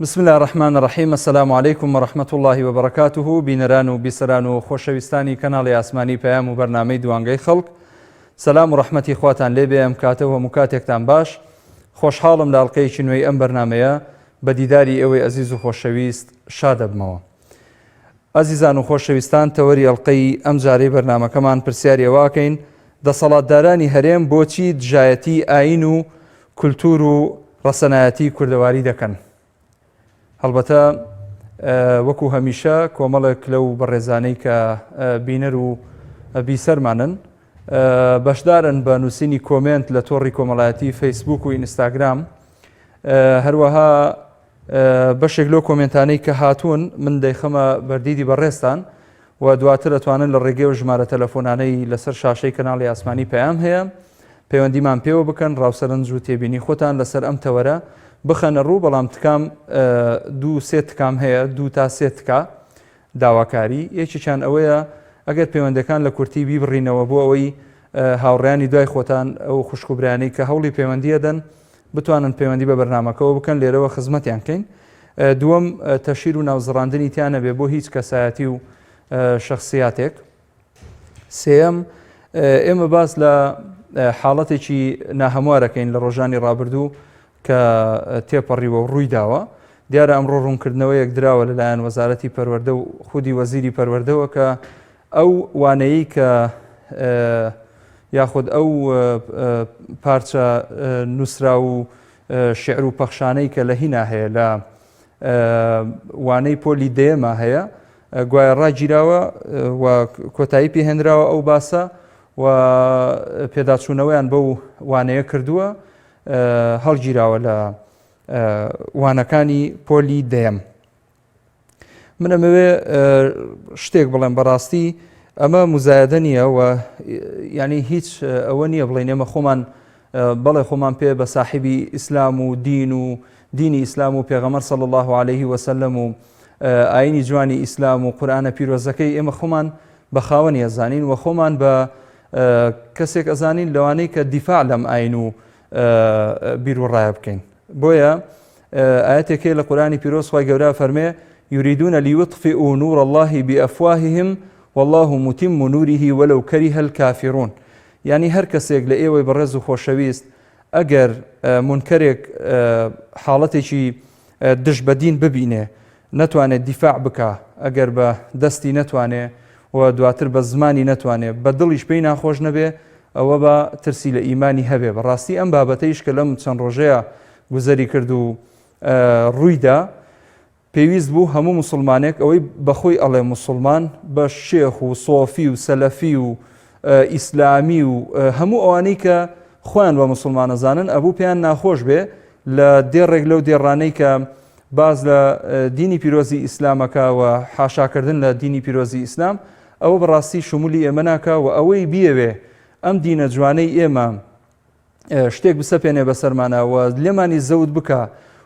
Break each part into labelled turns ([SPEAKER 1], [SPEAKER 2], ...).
[SPEAKER 1] بسم الله الرحمن الرحیم السلام علیکم و رحمة الله و بەرەکاته بینەران و بیسەران و خۆشەویستانی کەناڵی ئاسمانی پەیام و بەرنامەی دوانگەی خەڵک سەلام و ڕەحمەتی خواتان لێبێ ئەم کاتە و هەموو کاتێکتان باش خۆشحاڵم لە ئەڵلقەیەکی نوێی ئەم بەرنمەیە بە دیداری ئێوەی ئەزیز و خۆشەویست شادەبمەوە ئەزیزان و خۆشەویستان تەوەری ئەڵلقەی ئەم جارەی بەرنمەکەمان پرسیاری ئەوەکەین دەسەڵاتدارانی هەرێم بۆچی دژایەتی ئاین و کولتوور و ڕەسەنایەتی کوردەواری دەکەن. هەڵبەتە وەکو هەمیشە کۆمەڵێک لەو بەڕێزانەی کە بینەر و بیسەرمانن بەشدارن بە نووسینی کۆمێنت لە تۆڕی کۆمەڵایەتی فەیسبوک و ئینستاگرام هەروەها بەشێک لەو کۆمێنتانەی کە هاتوون من دەیخەمە بەردیدی بەڕێزتان و دواتر ئەتوانن لە ڕێگەی ئەو ژمارە تەلەفۆنانەی لەسەر شاشەی کەناڵی ئاسمانی پەیام هەیە پەیوەندیمان پێوە بکەن ڕاوسەرنج و تێبینی خۆتان لەسەر ئەم تەوەرە بخەنە ڕوو بەڵام تکام دوو سێ تکام هەیە دوو تا سێ تکا داواکاری یەکێکیان ئەوەیە ئەگەر پەیوەندەکان لە کورتی بیبڕینەوە بۆ ئەوەی هاوڕیانی دوای خۆتان ئەو خوشک و برایانەی کە هەوڵی پەیوەندیە دەن بتوانن پەیوەندی بە بەرنامەکەوە بکەن لێرەوە خزمەتیان کەین دووەم تەشیر و ناوزڕاندنی تیا نەبێ بۆ هیچ کەسایەتی و شخصیاتێک سێیەم ئێمە باس لە حاڵەتێکی ناهەموارەکەین لە ڕۆژانی ڕابردوو کە تێپەڕیوە و ڕووی داوە دیارە ئەمڕۆ ڕوونکردنەوەیەک دراوە لەلایەن وەزارەتی پەروەردە و خودی وەزیری پەروەردەوە کە ئەو وانەیەی کە یاخود ئەو پارچە نووسراو و شعر و پەخشانەی کە لە هینا هەیە لە وانەی پۆلی دەیەما هەیە گوایە ڕاگیراوە و کۆتایی پێهێنراوە ئەو باسە و پێداچوونەوەیان بەو وانەیە کردووە هەڵگیراوە لە وانەکانی پۆلی دەیەم. من ئەمەوێ شتێک بڵێم بەڕاستی ئەمە مزایدە نییە و ینی هیچ ئەوە نییە بڵێن ئێمە خۆمان بەڵێ خۆمان پێ بە ساحیبی ئیسلام و دین و دینی ئیسلام و پێغەمەر صلی الله عليه وسلم و ئاینی جوانی ئیسلام و قورآانە پیرۆزەکەی ئێمە خۆمان بە خاوەنی ئەزانین و خۆمان بە کەسێک ئەزانین لەوانەی کە دیفاع لەم ئاین و بیرروڕایە بکەین بۆیە ئایەتێک هەیە لە قورئانی پیرۆز خوای گەورە فەرمێ یریدون لیطفئوا نور الله بافواههم والله متم نوره ولو كره الكافرون یعنی هەر کەسێک لە ئێوەی بەڕێز و خۆشەویست ئەگەر منکەرێک حاڵەتێکی دژ بە دین ببینێ نەتوانێت دیفاع بکا ئەگەر بە دەستی نەتوانێ و دواتر بە زمانی نەتوانێ بە دڵیش پێی ناخۆش نەبێ ئەوە بە ترسی لە ئیمانی هەبێ بەڕاستی ئەم بابەتەیش کە لەم چەند ڕۆژەیە گوزەری کرد و ڕوویدا پێویست بوو هەموو مسلمانێک ئەوەی بەخۆی ئەڵێ مسلمان بە شێخ و سۆفی و سەلەفی و ئیسلامی و هەموو ئەوانەی کە خۆیان بە مسلمانەزانن ئەبوو پێیان ناخۆش بێ لە دێڕێک لەو دێڕانەی کە باس لە دینی پیرۆزی ئیسلامەکە و حاشاکردن لە دینی پیرۆزی ئیسلام ئەوە بەڕاستی شمولی ئێمە ناکە و ئەوەی بیەوێ ئەم دینە جوانەی ئێمە شتێک بسەپێنێ بەسەرمانە و لێمانی زەوت بکە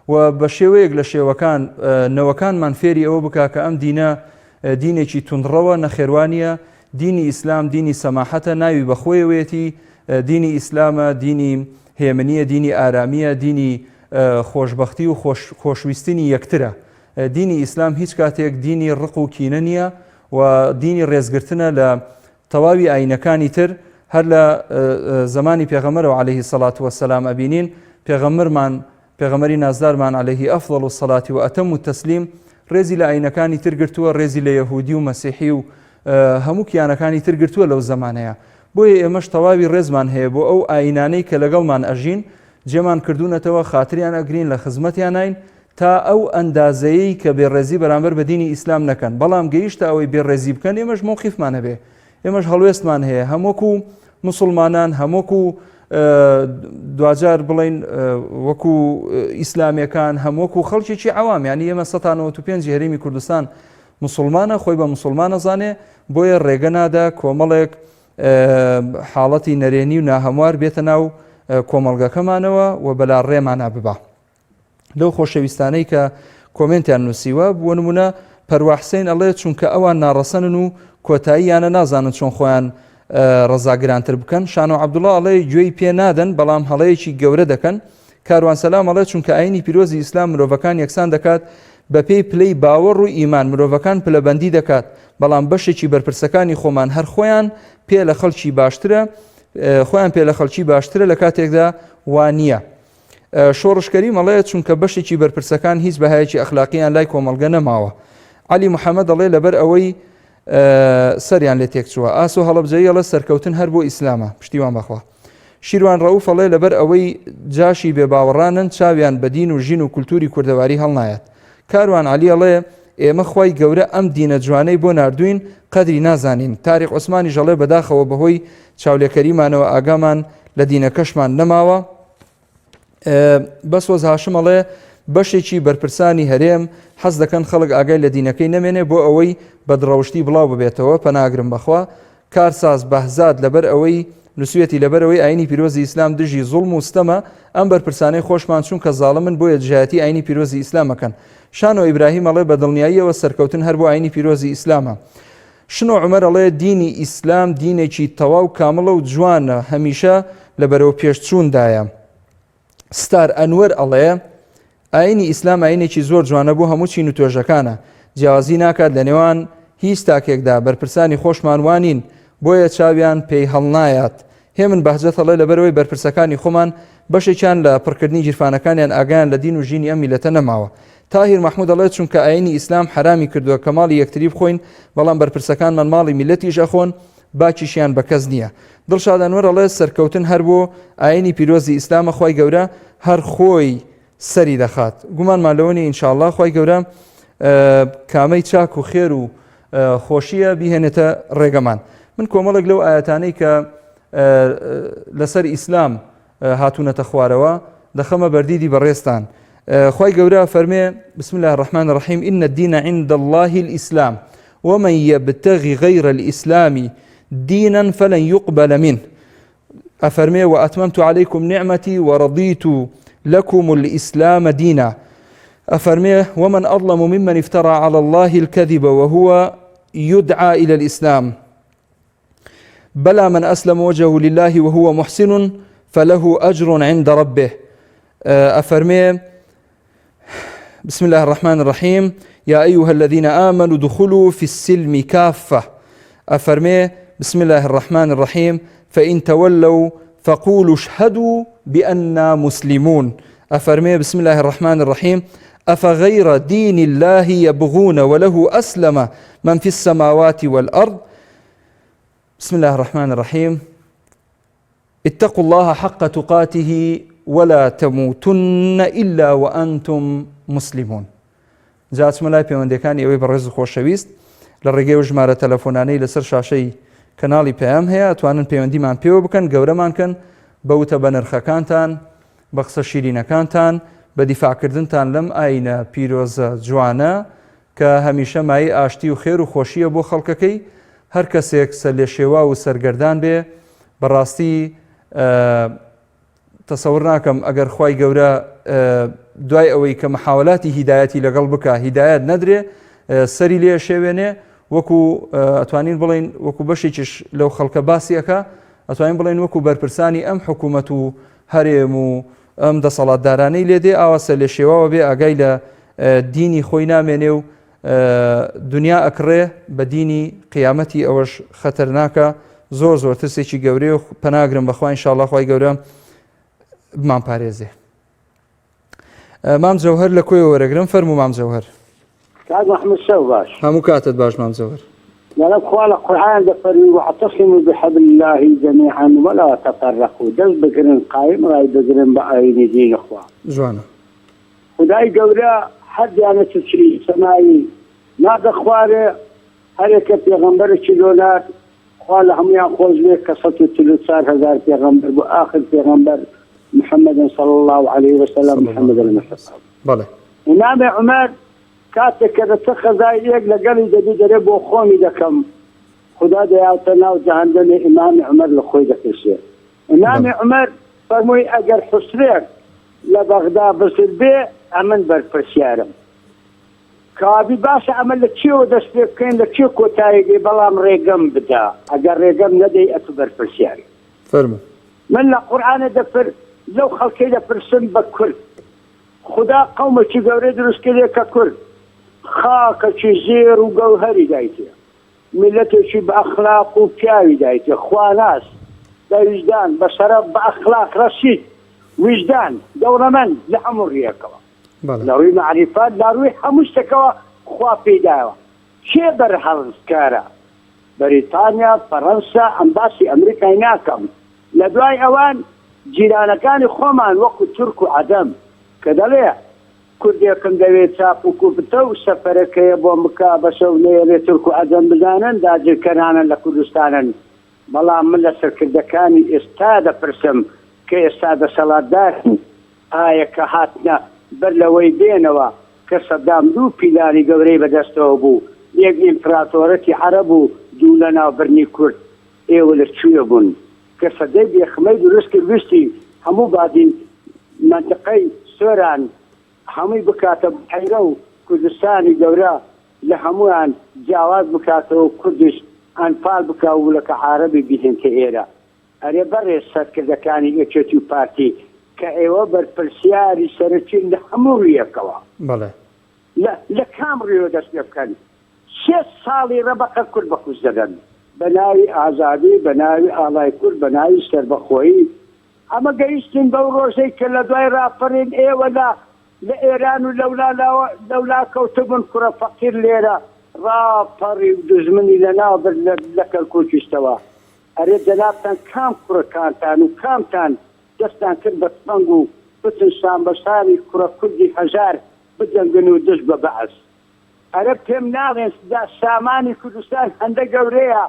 [SPEAKER 1] و بە شێوەیەک لە شێوەکان نەوەکانمان فێری ئەوە بکە کە ئەم دینە دینێکی توندڕەوە نەخێوانە دینی ئیسلام دینی سەماحەتە ناوی بەخۆیەوەیەتی دینی ئیسلامە دینی هێمنیە دینی ئارامیە دینی خۆشببختی و خۆشویستنی یەکترە دینی ئیسلام هیچ کاتێک دینی ڕق و کینە نییە و دینی ڕێزگرتنە لە تەواوی ئاینەکانی تر هەر لە زمانی پێغەمەرەوە عەلەیهی سەڵات وەسەلام ئەبینین پێغەمبەرمان پێغەمبەری نازدارمان عەلەیهی ئەفضەڵ الصلاة و ئەتەم التسلیم ڕێزی لە ئاینەکانی تر گرتووە ڕێزی لە یەهودی و مەسیحی و هەموو کیانەکانی تر گرتووە لەو زەمانەیە بۆیە ئێمەش تەواوی ڕێزمان هەیە بۆ ئەو ئاینانەی کە لەگەڵمان ئەژین جێمان کردوونەتەوە خاتریان ئەگرین لە خزمەتیانین تا ئەو ئەندازەیەی کە بێڕێزی بەرامبەر بە دینی ئیسلام نەکەن، بەڵام گەیشتە ئەوەی بێڕێزی بکەن ئێمەش مەوقیفمان هەبێ، ئێمەش هەڵوێستمان هەیە هەم وەکو موسڵمانان هەم وەکو دواجار بڵین وەکو ئیسلامیەکان هەم وەکو خەڵکێکی عەوام یانی ئێمە 195 هەرێمی کوردستان مسلمانە خۆی بە مسلمانە زانێ بۆیە ڕێگە نادا کۆمەڵێک حاڵەتی نەرێنی و ناهەموار بێتە ناو کۆمەڵگەکەمانەوە و بەلا ڕێمانە ببا. لەو خۆشەویستانەی کە کۆمێنتیان نووسیوە بۆ نمونە پەروا حسین ئەڵێ چونکە ئەوان ناڕەسەنن و کۆتاییانە نازانن چۆن خۆیان ڕەزاگرانتر بکەن شانۆ عەبدوڵا ئەڵێ گوێی پێ نادەن بەڵام هەڵەیەکی گەورە دەکەن کاروان سەلام ئەڵێ چونکە ئاینی پیرۆزی ئیسلام مرۆڤەکان یەکسان دەکات بەپێی پلەی باوەڕ و ئیمان مرۆڤەکان پلەبەندی دەکات بەڵام بەشێکی بەرپرسەکانی خۆمان هەر خۆیان پێ لە خەڵکی باشترە خۆیان پێ لە خەڵکی باشترە لە کاتێکدا وا نییە. شۆڕش کەریم ئەڵێ چونکە بەشێکی بەرپرسەکان هیچ بەهایەکی ئەخلاقیان لای کۆمەڵگە نەماوە. عەلی محەمەد ئەڵێ لەبەر ئەوەی سەریان لێ تێکچووە. ئاسۆ هەڵەبجەیی ئەڵێ سەرکەوتن هەر بۆ ئیسلامە. پشتیوان بەخوا. شیروان ڕەوف ئەڵێ لەبەر ئەوەی جاشی بێ باوەڕانن چاویان بە دین و ژین و کولتوری کوردەواری هەڵنایەت. کاروان عەلی ئەڵێ ئێمە خوای گەورە ئەم دینە جوانەی بۆ ناردووین قەدری نازانین. تاریق عوسمانیش ئەڵێ بەداخەوە بەهۆی چاولێکەریمانەوە ئاگامان لە دینەکەشمان نەماوە. بەسۆز هاشم ئەڵێ بەشێکی بەرپرسانی هەرێم حەز دەکەن خەڵک ئاگای لە دینەکەی نەمێنێ بۆ ئەوەی بەدڕەوشتی بڵاو ببێتەوە پەناگرم بەخوا کارساز بەهزاد لەبەر ئەوەی نووسویەتی لەبەرەوەی ئاینی پیرۆزی ئیسلام دژی زوڵم و ستەمە ئەم بەرپرسانەی خۆشمان چونکە زاڵمن بۆیە دژایەتی ئاینی پیرۆزی ئیسلامەکەن شانۆ ئیبراهیم ئەڵێ بە دڵنیاییەوە سەرکەوتن هەر بۆ ئاینی پیرۆزی ئیسلامە شنۆ عومەر ئەڵێ دینی ئیسلام دینێکی تەواو کامڵە و جوانە هەمیشە لە بەرەو پێشچووندایە. ستار ئەنوەر ئەڵێ ئاینی ئیسلام ئاینێکی زۆر جوانە بۆ هەموو چین و توێژەکانە جیاوازی ناکات لە نێوان هیچ تاکێکدا بەرپرسانی خۆشمان وانین بۆیە چاویان پێی هەڵنایات هێمن بەهجەت ئەڵێ لەبەرئەوەی بەرپرسەکانی خۆمان بەشێکیان لە پڕکردنی گیرفانەکانیان ئاگایان لە دین و ژینی ئەم میللەتە نەماوە. تاهیر مەحمود ئەڵێ چونکە ئاینی ئیسلام حەرامی کردووە کە ماڵی یەکتری بخۆین بەڵام بەرپرسەکانمان ماڵی میللەتیش ئەخۆن باکیشیان بە کەس نییە. دڵشاد ئەنوەر ئەڵێ سەرکەوتن هەر بۆ ئاینی پیرۆزی ئیسلامە خوای گەورە هەر خۆی سەری دەخات گومانمان لەوە نیە ئینشاءاللە خوای گەورە کامەی چاک و خێر و خۆشیە بیهێنێتە ڕێگەمان من کۆمەڵێک لەو ئاەتانەی کە لەسەر ئیسلام هاتوونەتە خوارەوە دەخەمە بەردیدی بەڕێزتان خی گەورە فەرمێ بسم الله الرحمن الرحيم إن الدين عند الله الإسلام ومن يبتغي غير الإسلام دينا فلن يقبل منه ئەفەرمێ، وأتممت علیکم نعمتی ورضیت لکم الاسلام دینا، ئەفەرمێ، ومن اظلم ممن افتری علی اللە الکذب وهو یدعی الی الاسلام بلی من اسلم وجهه لله وهو محسن فله اجر عند ربه ئەفەرمێ، بسم الله الرحمن الرحیم یا ایها الذین آمنوا ادخلوا فی السلم کافە ئەفەرمێ بسم الله الرحمن الرحیم فإن تولوا فقولوا اشهدوا بأننا مسلمون ئەفەرمێ بسم الله الرحمن الرحیم أفغير دين الله يبغون وله أسلم من في السماوات والأرض بسم الله الرحمن الرحيم اتقوا اللە حق تقاته ولا تموتن الا وانتم مسلمون جا ئەچمە لای پەیوەندیەکانی ئەوەی بەڕێز و خۆشەویست لە ڕێگەی و ژمارە تەلەفۆنانەی لەسەر شاشەی کەناڵی پەیام هەیە ئەتوانن پەیوەندیمان پێوە بکەن گەورەمان کەن بە وتە بەنرخەکانتان بە قسە شیرینەکانتان بە دیفاعکردنتان لەم ئاینە پیرۆزە جوانە کە هەمیشە مایەی ئاشتی و خێر و خۆشییە بۆ خەڵکەکەی، هەر کەسێک سەرلێشێواو و سەرگەردان بێ، بەڕاستی تەسەور ناکەم ئەگەر خوای گەورە دوای ئەوەی کە محاولاتی هیدایەتی لەگەڵ بکا هیدایەت نەدرێ سەری لێ شێوێنێ وەکو ئەتوانین بڵین وەکو بەشێکیش لەو خەڵکە باسیەکە ئەتوانین بڵێن وەکو بەرپرسانی ئەم حکوومەت و هەرێم و ئەم دەسەڵاتدارانەی لێ دێ ئاوا سەرلێشێواوە بێ ئاگای لە دینی خۆی نامێنێ و دنیا ئەکڕێ بە دینی قیامەتی ئەوەش خەتەرناکە زۆر زۆر ترسێکی گەورەیە و پەناگرم بەخوا ئینشاءاللە خوای گەورە بمان پارێزێ مام جەوهەر لە کۆیەوە وەرەگرم فەرموو مام جەوهەر
[SPEAKER 2] کاک محمود شەو باش.
[SPEAKER 1] هەموو کاتت باش مام جەوهەر.
[SPEAKER 2] دەڵێم خوا لە قورئان دەفەرمی واعتصموا بحبل اللە جمیعا ولا تفرقوا دەست بگرن قایم ڕای بگرن بە ئاینی دینی خوا.
[SPEAKER 1] جوانە.
[SPEAKER 2] خودای گەورە هەر دیانەتێکی سەماوی ناردە خوارێ هەرێکە پێغەمبەرێکی لۆ نارد خوا لە هەموویان خۆش بێ کە 144 هەزار پێغەمبەر بوو ئاخر پێغەمبەر محمد صلی اللە علیه وسلم محمد المصطفی
[SPEAKER 1] بەڵێ.
[SPEAKER 2] ئیمام عومەر کاتێک کە دەچە خەزای یەک لەگەڵی دەبی دەرێ بۆ خۆمی دەکەم خودا دەیاتە ناو جەهەندەمێ ئیمامی عومەر لە خۆی دەپرسێ ئیمامی عومەر فەرمووی ئەگەر حوسرێک لە بەغدا بزر بێ ئەمن بەرپرسیارم کەوابی باشە ئەمە لە کێوە دەست پێ بکەین لە کێ کۆتایی بێ بەڵام ڕێگەم بدە ئەگەر ڕێگەم نەدەی ئەتو بەرپرسیاری
[SPEAKER 1] فەرموو.
[SPEAKER 2] من لە قورئانێ دەفر. لەو خەڵکەی دەپرسم بە کورد خودا قەومێکی گەورەی دروست کردیە کە کورد خاکەکی زێر و گەوهەری دایتێ میللەتێکی بە ئەخلاق و پیاوی دایتێ خواناس بە ویژدان بە شەرەف بە ئەخلاق ڕەشید ویژدان دەوڵەمەند لە هەموو ڕویەکەوە لە ڕوی مەعریفە لە ڕوی هەموو شتەکەوە خوا پێی دایەوە کێ بەرهەڵستکارە بەریتانیا فەرەنسا ئەم باسی ئەمریکای ناکەم لە دوای ئەوان جیرانەکانی خۆمان وەکو تورک و عەجەم کە دەڵێ کوردێکم دەوێ چاپ و کوپتە و سەفەرەکەیە بۆم بکا بەشەو نەیەڵێ تورک و عەجەم بزانن داگیرکەرانن لە کوردستانن بەڵام من لە سەرکردەکانی ئێستا دەپرسم کە ئێستا دەسەڵاتدارن ئایە کە هاتنە بەر لەوەی بێنەوە کە سەدام دوو پیلانی گەورەی بەدەستەوە بوو یەک ئیمپراتۆرەتی عەرەب و دوو لەناوبرنی کورد ئێوە لە کوێ بوون کە سەدەی بێخمەی دروست کرد ویستی هەموو بادین مەنتقەی سۆران هەمووی بکاتە بحەیرە و کوردستانی گەورە لە هەموویان جیاواز بکاتەوە و کوردیش ئەنفال بکا و لەکە عارەبی بیهێنتە ئێرە ئەرێ بەڕێز سەرکردەکانی یەکێتی و پارتی کە ئێوە بەرپرسیاری سەرەکین لە هەموو ڕویەکەوە.
[SPEAKER 1] بەڵێ.
[SPEAKER 2] لە لە کام ڕویەوە دەست پێ بکەن؟ شێست ساڵی ڕەبەقە کورد بە کوشت دەدەن. بە ناوی ئازادی، بە ناوی ئاڵای کورد، بە ناوی سەربەخۆیی. ئەمە گەیشتین بەو ڕۆژەی کە لە دوای ڕاپەڕین ئێوە لە لە ئێران و لەولا لاوە لەولا کەوتبوون کوڕە فەقیر لێرە ڕاپەڕی و دوژمنی لە ناو برد لە لە کەرکوکیشتەوە. ئەرێ جەنابتان کام کوڕەکانتان و کامتان دەستتان کرد بە تفەنگ و بچن شانبەشانی کوڕە کوردی هەژار بجەنگن و دژ بە بەعس؟ ئەرە پێم ناڵێن دا سامانی کوردستان هەندە گەورەیە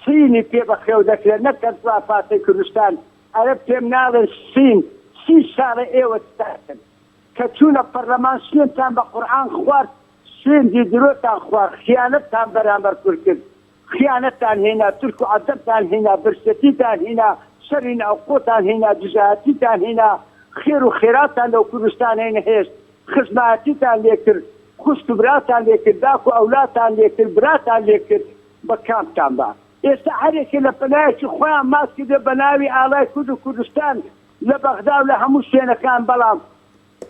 [SPEAKER 2] سینی پێ بەخێو دەکرێت نەک هەر چوار پارچەی کوردستان ئەرە پێم ناڵێن سین سی ساڵە ئێوە چتان کرد کە چوونە پەرلەمان سوێندتان بە قورعان خوارد سوێندی درۆتان خوارد خیانەتتان بەرامبەر کورد کرد خیانەتتان هینا تورک و عەجەمتان هینا برسێتیتان هینا شەری ناوخۆتان هینا دژایەتیتان هینا خێر و خێراتان لەو کوردستانەی نەهێشت خزمایەتیتان لێ کرد خوشک و براتان لێ کرد داک و ئەولادتان لێ کرد براتان لێ کرد بە کامتان با ئێستا هەرێکێ لە پەنایەکی خۆیان ماچ کردێ بە ناوی ئاڵای کورد و کوردستان لە بەغدا و لە هەموو شوێنەکان بەڵام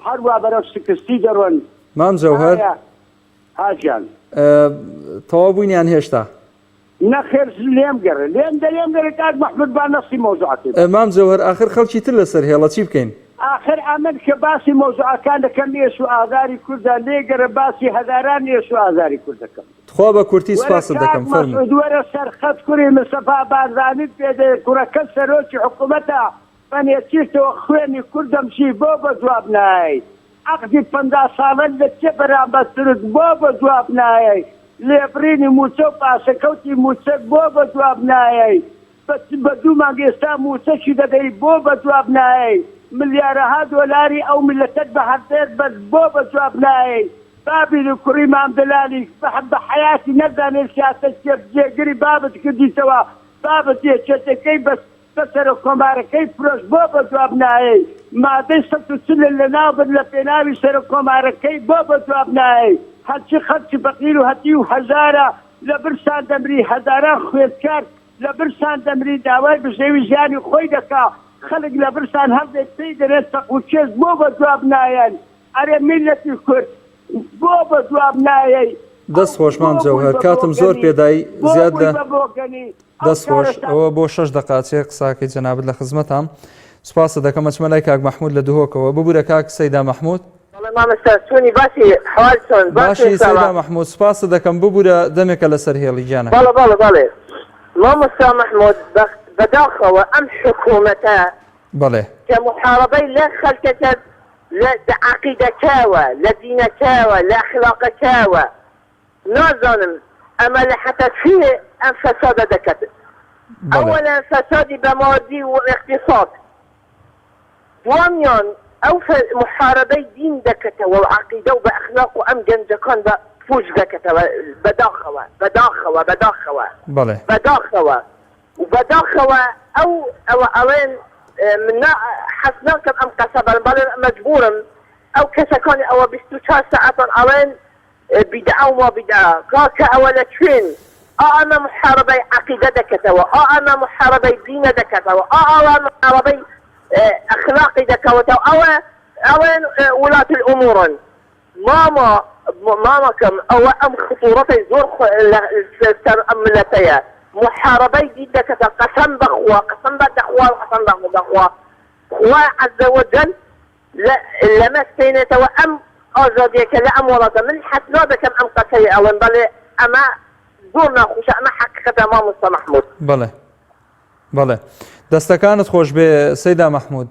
[SPEAKER 2] هەروا بەرەو شکستی دەڕۆن
[SPEAKER 1] مام جەوهەر.
[SPEAKER 2] ئایا ها گیان.
[SPEAKER 1] تەواو بووین یان هێشتا؟
[SPEAKER 2] نەخێر لێم گەڕێ لێم دە لێم گەڕێ کاک مەحمود با نەسی مەوزوعەکەی بکەم.
[SPEAKER 1] مام جەوهەر ئاخر خەڵکی تر لەسەر هێڵە چی بکەین؟
[SPEAKER 2] ئاخر ئەمن کە باسی مەوزوعەکان دەکەم ئێش و ئازاری کوردە لێ گەڕێ باسی هەزاران ئێش و ئازاری کورد دەکەم.
[SPEAKER 1] تخوا بە کورتی
[SPEAKER 2] وەرە
[SPEAKER 1] سپاست
[SPEAKER 2] کاک
[SPEAKER 1] دەکەم فەرموو.
[SPEAKER 2] مەسعود وەرە سەر خەت کوری مستەفا بارزانیت پێ دەیە کوڕەکەت سەرۆکی حکومەتە بە نێچیرتەوە خوێنی کورد دەمژی بۆ بە جواب نایەی عەقدی 50 ساڵەت لە کێ بەرامبەر تورک بۆ بە جواب نایەی لێبڕینی موچە و پاشەکەوتی موچەت بۆ بە جواب نایەی بە بە دوو مانگ ئێستا موچەشی دەدەی بۆ بە جواب نایەی ملیارەها دۆلاری ئەو میللەتەت بە هەردەر بەرد بۆ بە جواب نایەی بابیل و کوڕی مام دەلالی بە حەیاتی نەزانێ سیاسەت چیە جێگری بابت کردیتەوە بابت یەکێتەکەی بە بە سەرۆک کۆمارەکەی فرۆشت بۆ بە جواب نایەی مادەی 140 لەناو برد لە پێناوی سەرۆک کۆمارەکەی بۆ بە جواب نایەی هەرچی خەڵکی فەقیر و هەتیو و هەژارە لە برسان دەمری هەزاران خوێندکار لە برسان دەمری داوای بژێوی ژیانی خۆی دەکا خەلک لە برسان هەڵدێت پێی دەرێن چەقوکێش بۆ بە جواب نایەن ئەرێ میللەتی کورد بۆ بە جواب نایەی
[SPEAKER 1] دەست خۆش
[SPEAKER 2] بۆ
[SPEAKER 1] مام
[SPEAKER 2] بووی
[SPEAKER 1] جەوهەر
[SPEAKER 2] بە
[SPEAKER 1] کاتم زۆر
[SPEAKER 2] بۆگەنی
[SPEAKER 1] پێدای
[SPEAKER 2] بۆ
[SPEAKER 1] زیاد
[SPEAKER 2] بووی
[SPEAKER 1] لە
[SPEAKER 2] بە بۆگەنی ئەو
[SPEAKER 1] دەست خۆش
[SPEAKER 2] کارەساتە
[SPEAKER 1] ئەوە بۆ شەش دەقاچێ قساکەی جەنابت لە خزمەتام سوپاست دەکەم ئەچمە لای کاک مەحمود لە دهۆکەوە ببورە کاک سەیدا مەحمود.
[SPEAKER 3] بەڵێ مامۆستا چۆنی باسی حوال چۆن باسی
[SPEAKER 1] باشی
[SPEAKER 3] ان شاء
[SPEAKER 1] سەیدا
[SPEAKER 3] الله.
[SPEAKER 1] مەحمود سوپاست دەکەم ببورە دەمێکە لەسەر هێڵی گیانەکەم.
[SPEAKER 3] بەڵێ بەڵێ بەڵێ مامۆستا مەحمود بەداخەوە ئەم حکومەتە
[SPEAKER 1] بەڵێ.
[SPEAKER 3] کە محاربەی لە خەلکەکە لە عەقیدەکەوە لە دینەکەوە لە ئەخلاقەکەوە نازانم ئەمە لە حەتا کوێ ئەم فەسادە دەکەت
[SPEAKER 1] بەڵێ.
[SPEAKER 3] ئەوەلەن فەسادی بە مادی و ئیقتیساد دووەمیان ئەو محاربەی دین دەکەتەوە و عەقیدە و بە ئەخلاق و ئەم گەنجەکان بە پوچ دەکەتەوە بەداخەوە بەداخەوە بەداخەوە
[SPEAKER 1] بەڵێ.
[SPEAKER 3] بەداخەوە و بەداخەوە ئەو ئەوە ئەڵێن من نا حەز ناکەم ئەم قەسە بەڵێم بەڵێ مەجبورم ئەو کەسەکانی ئەوە 24 سەعاتان ئەڵێن بیدعە و مابیدعە کاکە ئەوە لە کوێن ئا ئەمە محاربەی عەقیدە دەکەتەوە ئا ئەمە محاربەی دینە دەکەتەوە ئا ئەوە محاربەی. ئەخلاقی دەکەوەتەوە ئەوە ئەڵێن ولاة الامورن ماما مامەکەم ئەوە ئەم خطورەتەی زۆر لەسەر ئەم ملەتەیە محاربەی دین دەکەتە قەسەم بەخوا قەسەم بە دەخوا قەسەم بەخوا خوا عز وجل لە لەمە ستێنێتەوە ئەم ئازادیە کە لە ئەم وڵاتە من حەز نادەکەم ئەم قەسەیە ئەڵێم بەڵێ ئەمە زۆر ناخوشە ئەمە حەقیقەتە مامۆستا مەحمود.
[SPEAKER 1] بەڵێ بەڵێ دەستەکانت خۆشبێ سەیدا مەحمود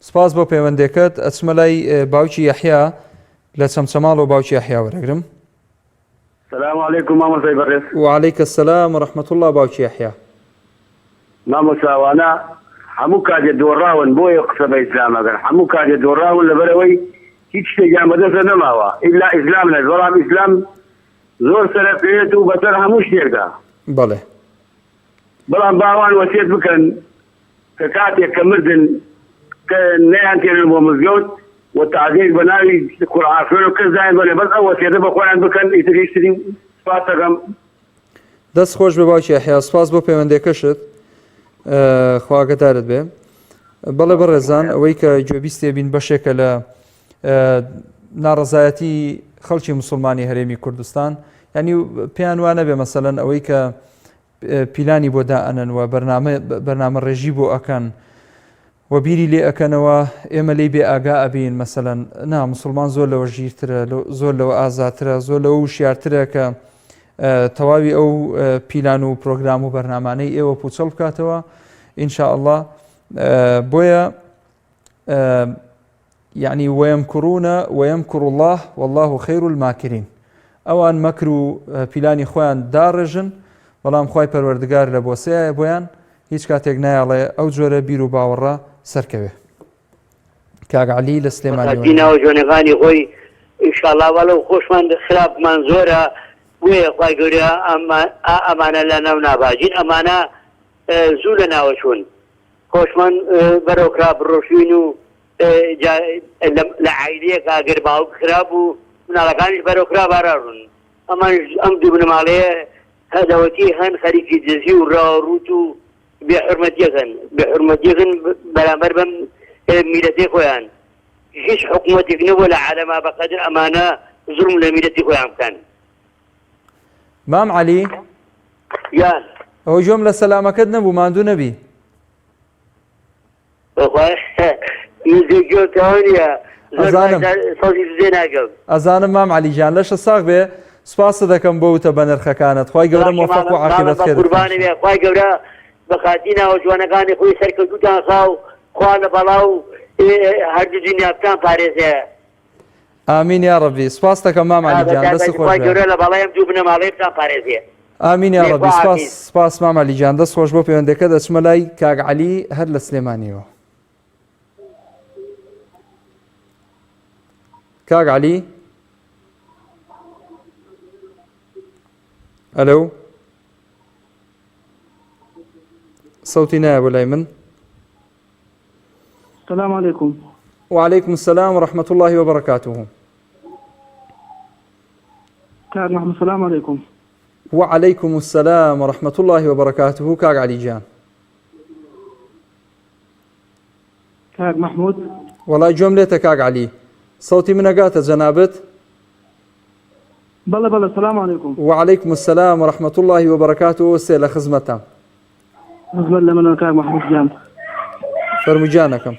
[SPEAKER 1] سپاس بۆ پەیوەندێکەت ئەچمە لای باوکی یەحیا لە چەمچەماڵەوە باوکی یەحیا وەرەگرم.
[SPEAKER 2] سلام علیکم مامۆستای بەڕێز.
[SPEAKER 1] وعلیک السلام و رحمة اللە باوکی یەحیا.
[SPEAKER 2] مامۆستا ئەوانە هەموو کاتێ دۆڕاون بۆیە قسە بە ئیسلام ئەکەن هەموو کاتێ دۆڕاون لەبەرئەوەی هیچ شتێکیان بەدەستە نەماوە ئیلا ئیسلام نەبێت بەڵام ئیسلام زۆر سەرەکەوێت و بەسەر هەموو شتێکدا.
[SPEAKER 1] بەڵێ.
[SPEAKER 2] بەڵام با ئەوان وەسیەت بکەن کە کاتێک کە مردن کە نەیان تێنن بۆ مزگەوت و تازیەیش بە ناوی قورئان خوێن و کەس دایان بەنێ بەس ئەو وەسیەتە بە خۆیان بکەن ئیتر هیچ تری سپاس دەکەم.
[SPEAKER 1] دەست خۆش بێ باوکی یەحیا سپاس بۆ پەیوەندەکەشت خوا ئاگادارت بێ بەڵێ بەڕێزان ئەوەی کە گوێبیستێ بین بەشێکە لە ناڕەزایەتی خەڵکی مسلمانی هەرێمی کوردستان ینی پێیان وانە بێ مەسەلەن ئەوەی کە پیلانی بۆ دائەنەن و بەرنامە بەرنامە ڕێژی بۆ ئەکەن و بیری لێ ئەکەنەوە ئێمە لێی بێ ئاگا ئەبین مەسەلەن نا مسلمان زۆر لەوە ژیرترە زۆر لەوە ئازاترە زۆر لەوە وشیارترە کە تەواوی ئەو پیلان و پرۆگرام و بەرنامانەی ئێوە پوچەڵ بکاتەوە ئینشاءله بۆیە یەعنی ویمکرون ویمکر اللە واللە خیر الماکرین ئەوان مەکر و پیلانی خۆیان داڕێژن بەڵام خوای پەروەردگار لە بۆسەیە بۆیان هیچ کاتێک نایەڵێ ئەو جۆرە بیر و باوەڕە سەرکەوێ کاک عەلی لە سلێمانی
[SPEAKER 4] ناوە جوانەکانی خۆی ئینشاءاللە وەلو خۆشمان خراپمان زۆرە بۆیە خوای گەورە ئەمانە لە ناو ناباجین ئەمانە زوو لە ناوە چوون خۆشمان بەرەو خراپ ڕۆشتوین و جا لە عایلەیەکا گەر باوک خراپ بوو مناڵەکانیش بەرەو خراپ ئاراڕون ئەمانیش ئەم دوو بنەماڵەیە هەدەوەتی هەن خەریکی دزی و ڕاوڕووت و بێ حورمەتیەکەن بێ حورمەتیەکەن بەرامبەر بەم میلەتەی خۆیان هیچ حکوومەتێک نەبووە لە عالەما بەقەدر ئەمانە زوڵم لە میلەتی خۆیان بکەن.
[SPEAKER 1] مام عەلی
[SPEAKER 4] گیان
[SPEAKER 1] ئەوە گوێم لە سەلامەکەت نەبوو ماندوو نەبی. ئەزانم ئەزانم مام عەلی گیان لەشت ساغ بێ سوپاست دەکەم بۆ وتە بەنرخەکانت خوای گەورە مۆفەق و عاقیبەت خێرت
[SPEAKER 4] قوربانی بێ خوای گەورە بە خاتری ناوە جوانەکانی خۆی سەرکەوتووتان خا و خوا لە بەڵا و هەردوو دنیا بتان پارێزێ.
[SPEAKER 1] ئامین یاڕەبی سوپاست دەکەم مام عەلی گیان دەست خۆش
[SPEAKER 4] خوای گەورە لە بەڵای ئەم دوو بنەماڵەیە بتان پارێزێ.
[SPEAKER 1] ئامین یاڕەبی سپاس سپاس مام عەلی گیان دەست خۆش بۆ پەیوەندەکە دەچمە لای کاک عەلی هەر لە سلێمانیەوە. کاک عەلی ئەلو سەوتی نایە بۆ لای من.
[SPEAKER 5] سلام علیکم.
[SPEAKER 1] وعلیکم السلام ورحمة اللە وبرکاته.
[SPEAKER 5] کاک محمود سلام علیکم.
[SPEAKER 1] وعلیکم السلام ورحمة اللە وبرکاته کاک علی گیان.
[SPEAKER 5] کاک محمود.
[SPEAKER 1] وەڵای گوێم لێتە کاک علی. سەوتی من ئەگاتە جەنابت؟
[SPEAKER 5] بەڵێ بەڵێ سلام علیکم.
[SPEAKER 1] وعلیکم السلام ورحمة اللە وبرکاته سێ لە خزمەتام.
[SPEAKER 5] خزمەت لە منەوە کاک مەحمود گیان.
[SPEAKER 1] فەرموو گیانەکەم.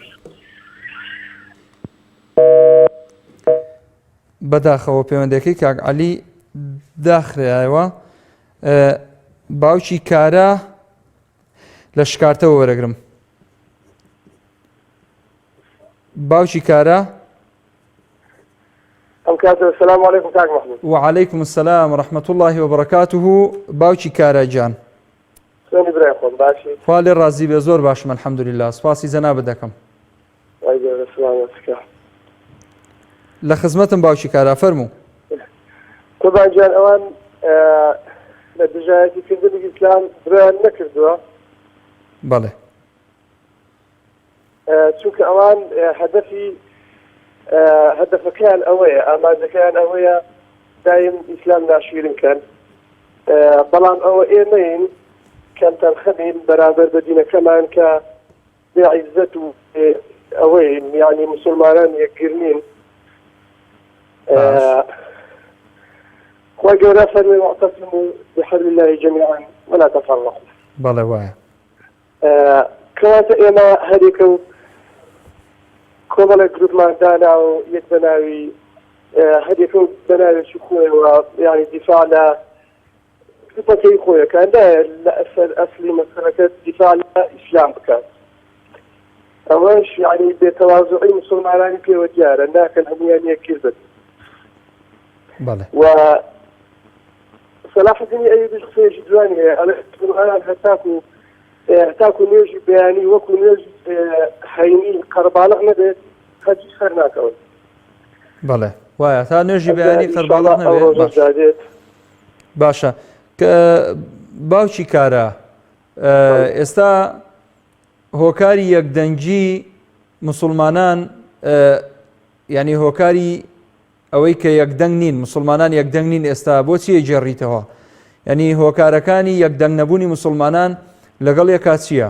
[SPEAKER 1] بەداخەوە پەیوەندەکەی کاک عەلی داخرایەوە باوکی کارە لە شکارتەوە وەرەگرم باوکی کارە
[SPEAKER 6] ئەم کاتە سلام علیکم کاک محمود
[SPEAKER 1] وعلیکم السلام ورحمة الله وبرکاته باوکی کارا گیان
[SPEAKER 6] چۆنی برای خۆم باشی
[SPEAKER 1] خوا لێ ڕازی بێ زۆر باشم الحمدلله سپاسی جەنابت دەکەم
[SPEAKER 6] وای گەورە سلامەت کە
[SPEAKER 1] لە خزمەتم باوکی کارا فەرموو
[SPEAKER 6] قوربان گیان ئەوان لە دژایەتی کردنی ئیسلام درۆیان نەکردووە
[SPEAKER 1] بەڵێ
[SPEAKER 6] چونکە ئەوان هەدەفی هەدەفەکەیان ئەوەیە ئامانجەکەیان ئەوەیە دایم ئیسلام ناشیرن کەن بەڵام ئەوە ئێمەین کەم تەرخەمین بەرامبەر بە دینەکەمان کە بێ عیزەت و ئەوەی یانی مسلمانان یەکگر نین. خوای گەورە فەرمی واعتصموا بحبل الله جميعا ولا تفرقوا.
[SPEAKER 1] بەڵێ وایە.
[SPEAKER 6] کەواتە ئێمە هەریەکە و کۆمەڵێک گروپمان دانا و یەک بە ناوی هەریەکە و بە ناوێکی خۆیەوە یعنی دیفاع لە گروپەکەی خۆیەکان لە ئەسەر ئەسلی مەسەلەکە دیفاع لە ئیسلام بکات ئەوەش یعنی بێتەوازعی مسلمانانی پێوە دیارە ناکەن هەمویان یەکگیر بن و سەلاحەدینی ئەیوبیش قسەیەکی جوانی هەیە ئەڵێ قورئان هەتاکو هەتاکو نوێژی بەیانی وەکو نوێژی هەینی قەرباڵغ نەبێت هەرگیز سەر ناکەون.
[SPEAKER 1] بەڵێ وایە تا نوێژی بەیانی قەرباڵغ نەبێت باشە کە باوکی کارە ئێستا هۆکاری یەکدەنگی مسلمانان ینی هۆکاری ئەوەی کە یەکدەنگ نین، موسڵمانان یەکدەنگ نین ئێستا بۆچی ئەیگێڕیتەوە؟ یانی هۆکارەکانی یەکدەنگ نەبوونی موسڵمانان لەگەڵ یەکا چییە؟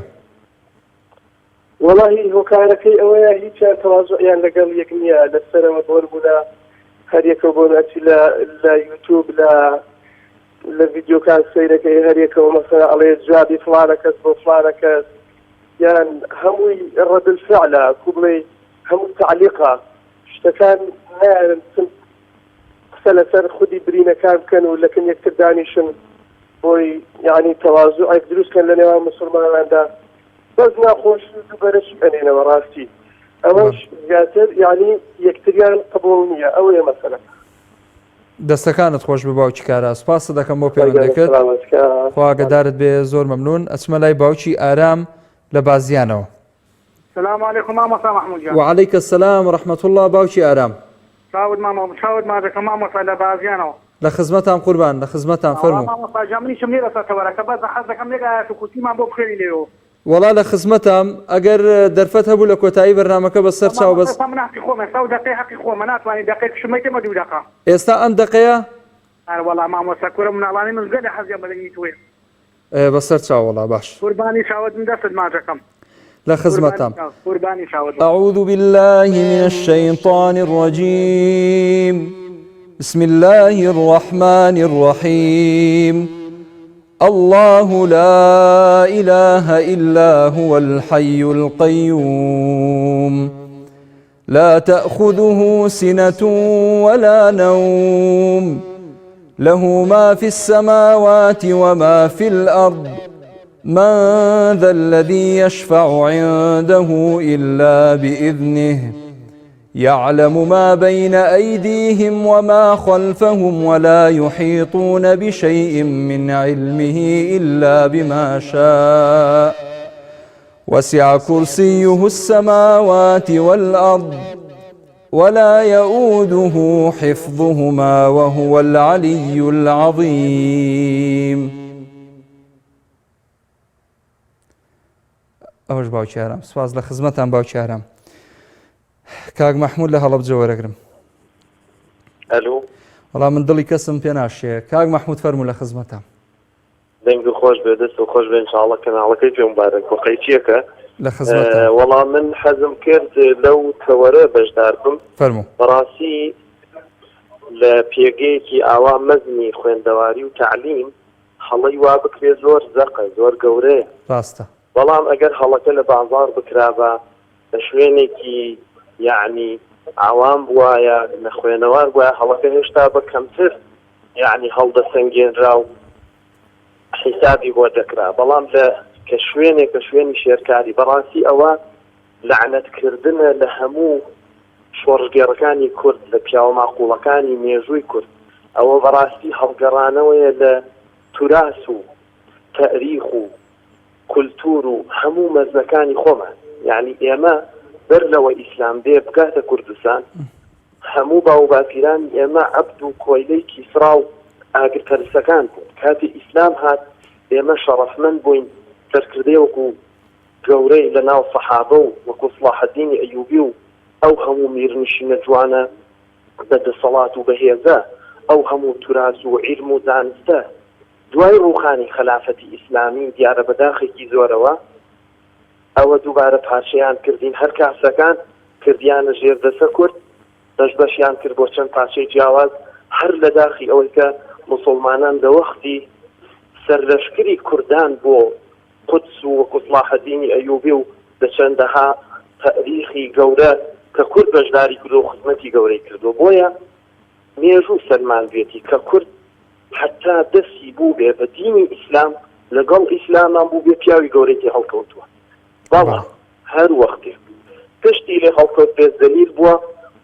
[SPEAKER 6] وەڵاهی هۆکارەکەی ئەوەیە هیچیان تەوازوعیان لەگەڵ یەک نییە لەسەرەوە بۆ نمونە هەریەکەو بۆ ئەچی لە لە یوتوب لە لە ڤیدیۆکان سەیرەکەی هەریەکەوە مەسەلە ئەڵێ جوابی فڵانە کەس بۆ فڵانە کەس یان هەمووی ڕەد الفعلە کو بڵێی هەموو تەعلیقە شتەکان نایەن بچن قسە لەسەر خودی برینەکان بکەن و لەکن یەکتر دانیشن بۆی یعنی تەوازوعێک دروست کەن لە نێوان مسلماناندا بەس ناخۆشی و دووبەرەکی ئەنێنەوە ڕاستی ئەوەش زیاتر یعنی یەکتریان قبوڵ نییە ئەوەیە مەسەلەکە.
[SPEAKER 1] دەستەکانت خۆش بێ باوکی کارا سوپاست دەکەم بۆ پەیوەندەکەت خوا ئاگەدارت بێ زۆر مەمنون ئەچمە لای باوکی ئارام لە بازیانەوە.
[SPEAKER 7] سلام علیکم مامۆستا محمود گیان.
[SPEAKER 1] وعلیک السلام ورحمة اللە باوکی ئارام.
[SPEAKER 7] چاوت مامۆ چاوت ماچەکەم مامۆستا لە بازیانەوە.
[SPEAKER 1] لە خزمەتام قوربان لە خزمەتام
[SPEAKER 7] وەڵا
[SPEAKER 1] فەرموو.
[SPEAKER 7] مامۆستا گیان منیشم لێ لەسەر تەوەرەکە بەس حەز دەکەم یەک ئایەت و کورسیمان بۆ بخوێنی لێوە.
[SPEAKER 1] وەڵا لە خزمەتام ئەگەر دەرفەت هەبوو لە کۆتایی بەرنامەکە بە سەر چاو
[SPEAKER 7] مامۆستا
[SPEAKER 1] بەس.
[SPEAKER 7] ئێستا من هەقی خۆمە ئێستا ئەو دەقەی هەقی خۆمە ناتوانی دەقەیەکشم مەیتەمە دوو دەقە.
[SPEAKER 1] ئێستا ئەم دەقەیە؟
[SPEAKER 7] ئەرەوەڵا مامۆستا کورە مناڵانی من گەلێ حەزیان بە دەنگی تۆیە.
[SPEAKER 1] ئێ بەسەر چاو وەڵا باش.
[SPEAKER 7] قوربانی چاوت بم دەستت ماچەکەم.
[SPEAKER 1] لە خزمەتام.
[SPEAKER 7] قوربانی چاوت بم.
[SPEAKER 1] اعوذ باللە من الشیطان الرجیم بسم اللە الرحمن الرحیم اللە لا اله الا هو الحی القیوم لا تأخذه سنة ولا نوم له ما في السماوات وما في الأرض من ذا الذي يشفع عنده إلا بإذنه يعلم ما بين أيديهم وما خلفهم ولا يحيطون بشيء من علمه إلا بما شاء وسع كرسيه السماوات والأرض ولا يؤوده حفظهما وهو العلي العظيم ئەوەش باوکی ئارام سپاس لە خزمەتان باوکی ئارام کاک مەحمود لە هەڵەبجە وەرەگرم
[SPEAKER 8] ئەلو
[SPEAKER 1] وەڵا من دڵی کەسم پێ ناشێ کاک مەحمود فەرموو لە خزمەتان
[SPEAKER 8] دەنگ خۆش بێ دەست و خۆش بێ ان شاءاللە کەناڵەکەی پێ مبارەک بۆ قەیچیەکە
[SPEAKER 1] لە خزمەتە
[SPEAKER 8] وەڵا من حەزم کرد لەو تەوەرە بەشدار بم
[SPEAKER 1] فەرموو
[SPEAKER 8] بەڕاستی لە پێگەیەکی ئاوا مەزنی خوێندەواری و تەعلیم هەڵەی وا بکرێ زۆر زەقە زۆر گەورەیە
[SPEAKER 1] ڕاستە
[SPEAKER 8] بەڵام ئەگەر هەڵەکە لە بازاڕ بکرابا لە شوێنێکی یەعنی عەوام بوایە نەخوێنەوار بوایە هەڵەکە هێشتا بە کەمتر یەعنی هەڵدەسەنگێنرا و حیسابی بۆ دەکرا بەڵام لە کە شوێنێکە شوێنی شێرکاری بەڕاستی ئەوە لەعنەت کردنە لە هەموو شۆڕشگێڕەکانی کورد لە پیاوە ماقوڵەکانی مێژووی کورد ئەوە بەڕاستی هەڵگەڕانەوەیە لە توراس و تەئریخ و کولتوور و هەموو مەزنەکانی خۆمان یەعنی ئێمە بەر لەوە ئیسلام بێ بگاتە کوردستان هەموو باووباپیرانی ئێمە عەبد و کۆیلەی کیسڕا و ئاگرپەرستەکان بوون کاتێ ئیسلام هات ئێمە شەڕەفمەند بووین سەرکردەی وەکو گەورەی لە ناو سەحابە و وەکو سڵاحەدینی ئەیوبی و ئەو هەموو میرنشینە جوانە بە دەسەڵات و بەهێزە ئەو هەموو توراس و عیلم و زانستە دوای ڕووخانی خەلافەتی ئیسلامی دیارە بە داخێکی زۆرەوە. ئەوە دووبارە پارچەیان کردین هەر کافرەکان کردیانە ژێر دەسە کورد بەش بەشیان کرد بۆ چەند پارچەی جیاواز هەر لە داخی ئەوەی کە موسوڵمانان لە وەختی سەرلەشکری کوردان بۆ قودس و وەکو سڵاحەدینی ئەیوبی و لە چەندەها تەئریخی گەورە کە کورد بەشداری کردوە و خزمەتی گەورەی کردوە بۆیە مێژوو سەلماندوێتی کە کورد هەتا دەستی بووبێ بە دینی ئیسلام لەگەڵ ئیسلامان بووبێ پیاوی گەورەی تێ هەڵکەوتووە بەڵام هەر وەختێک پشتی لێ هەڵکەوت بێ زەلیل بووە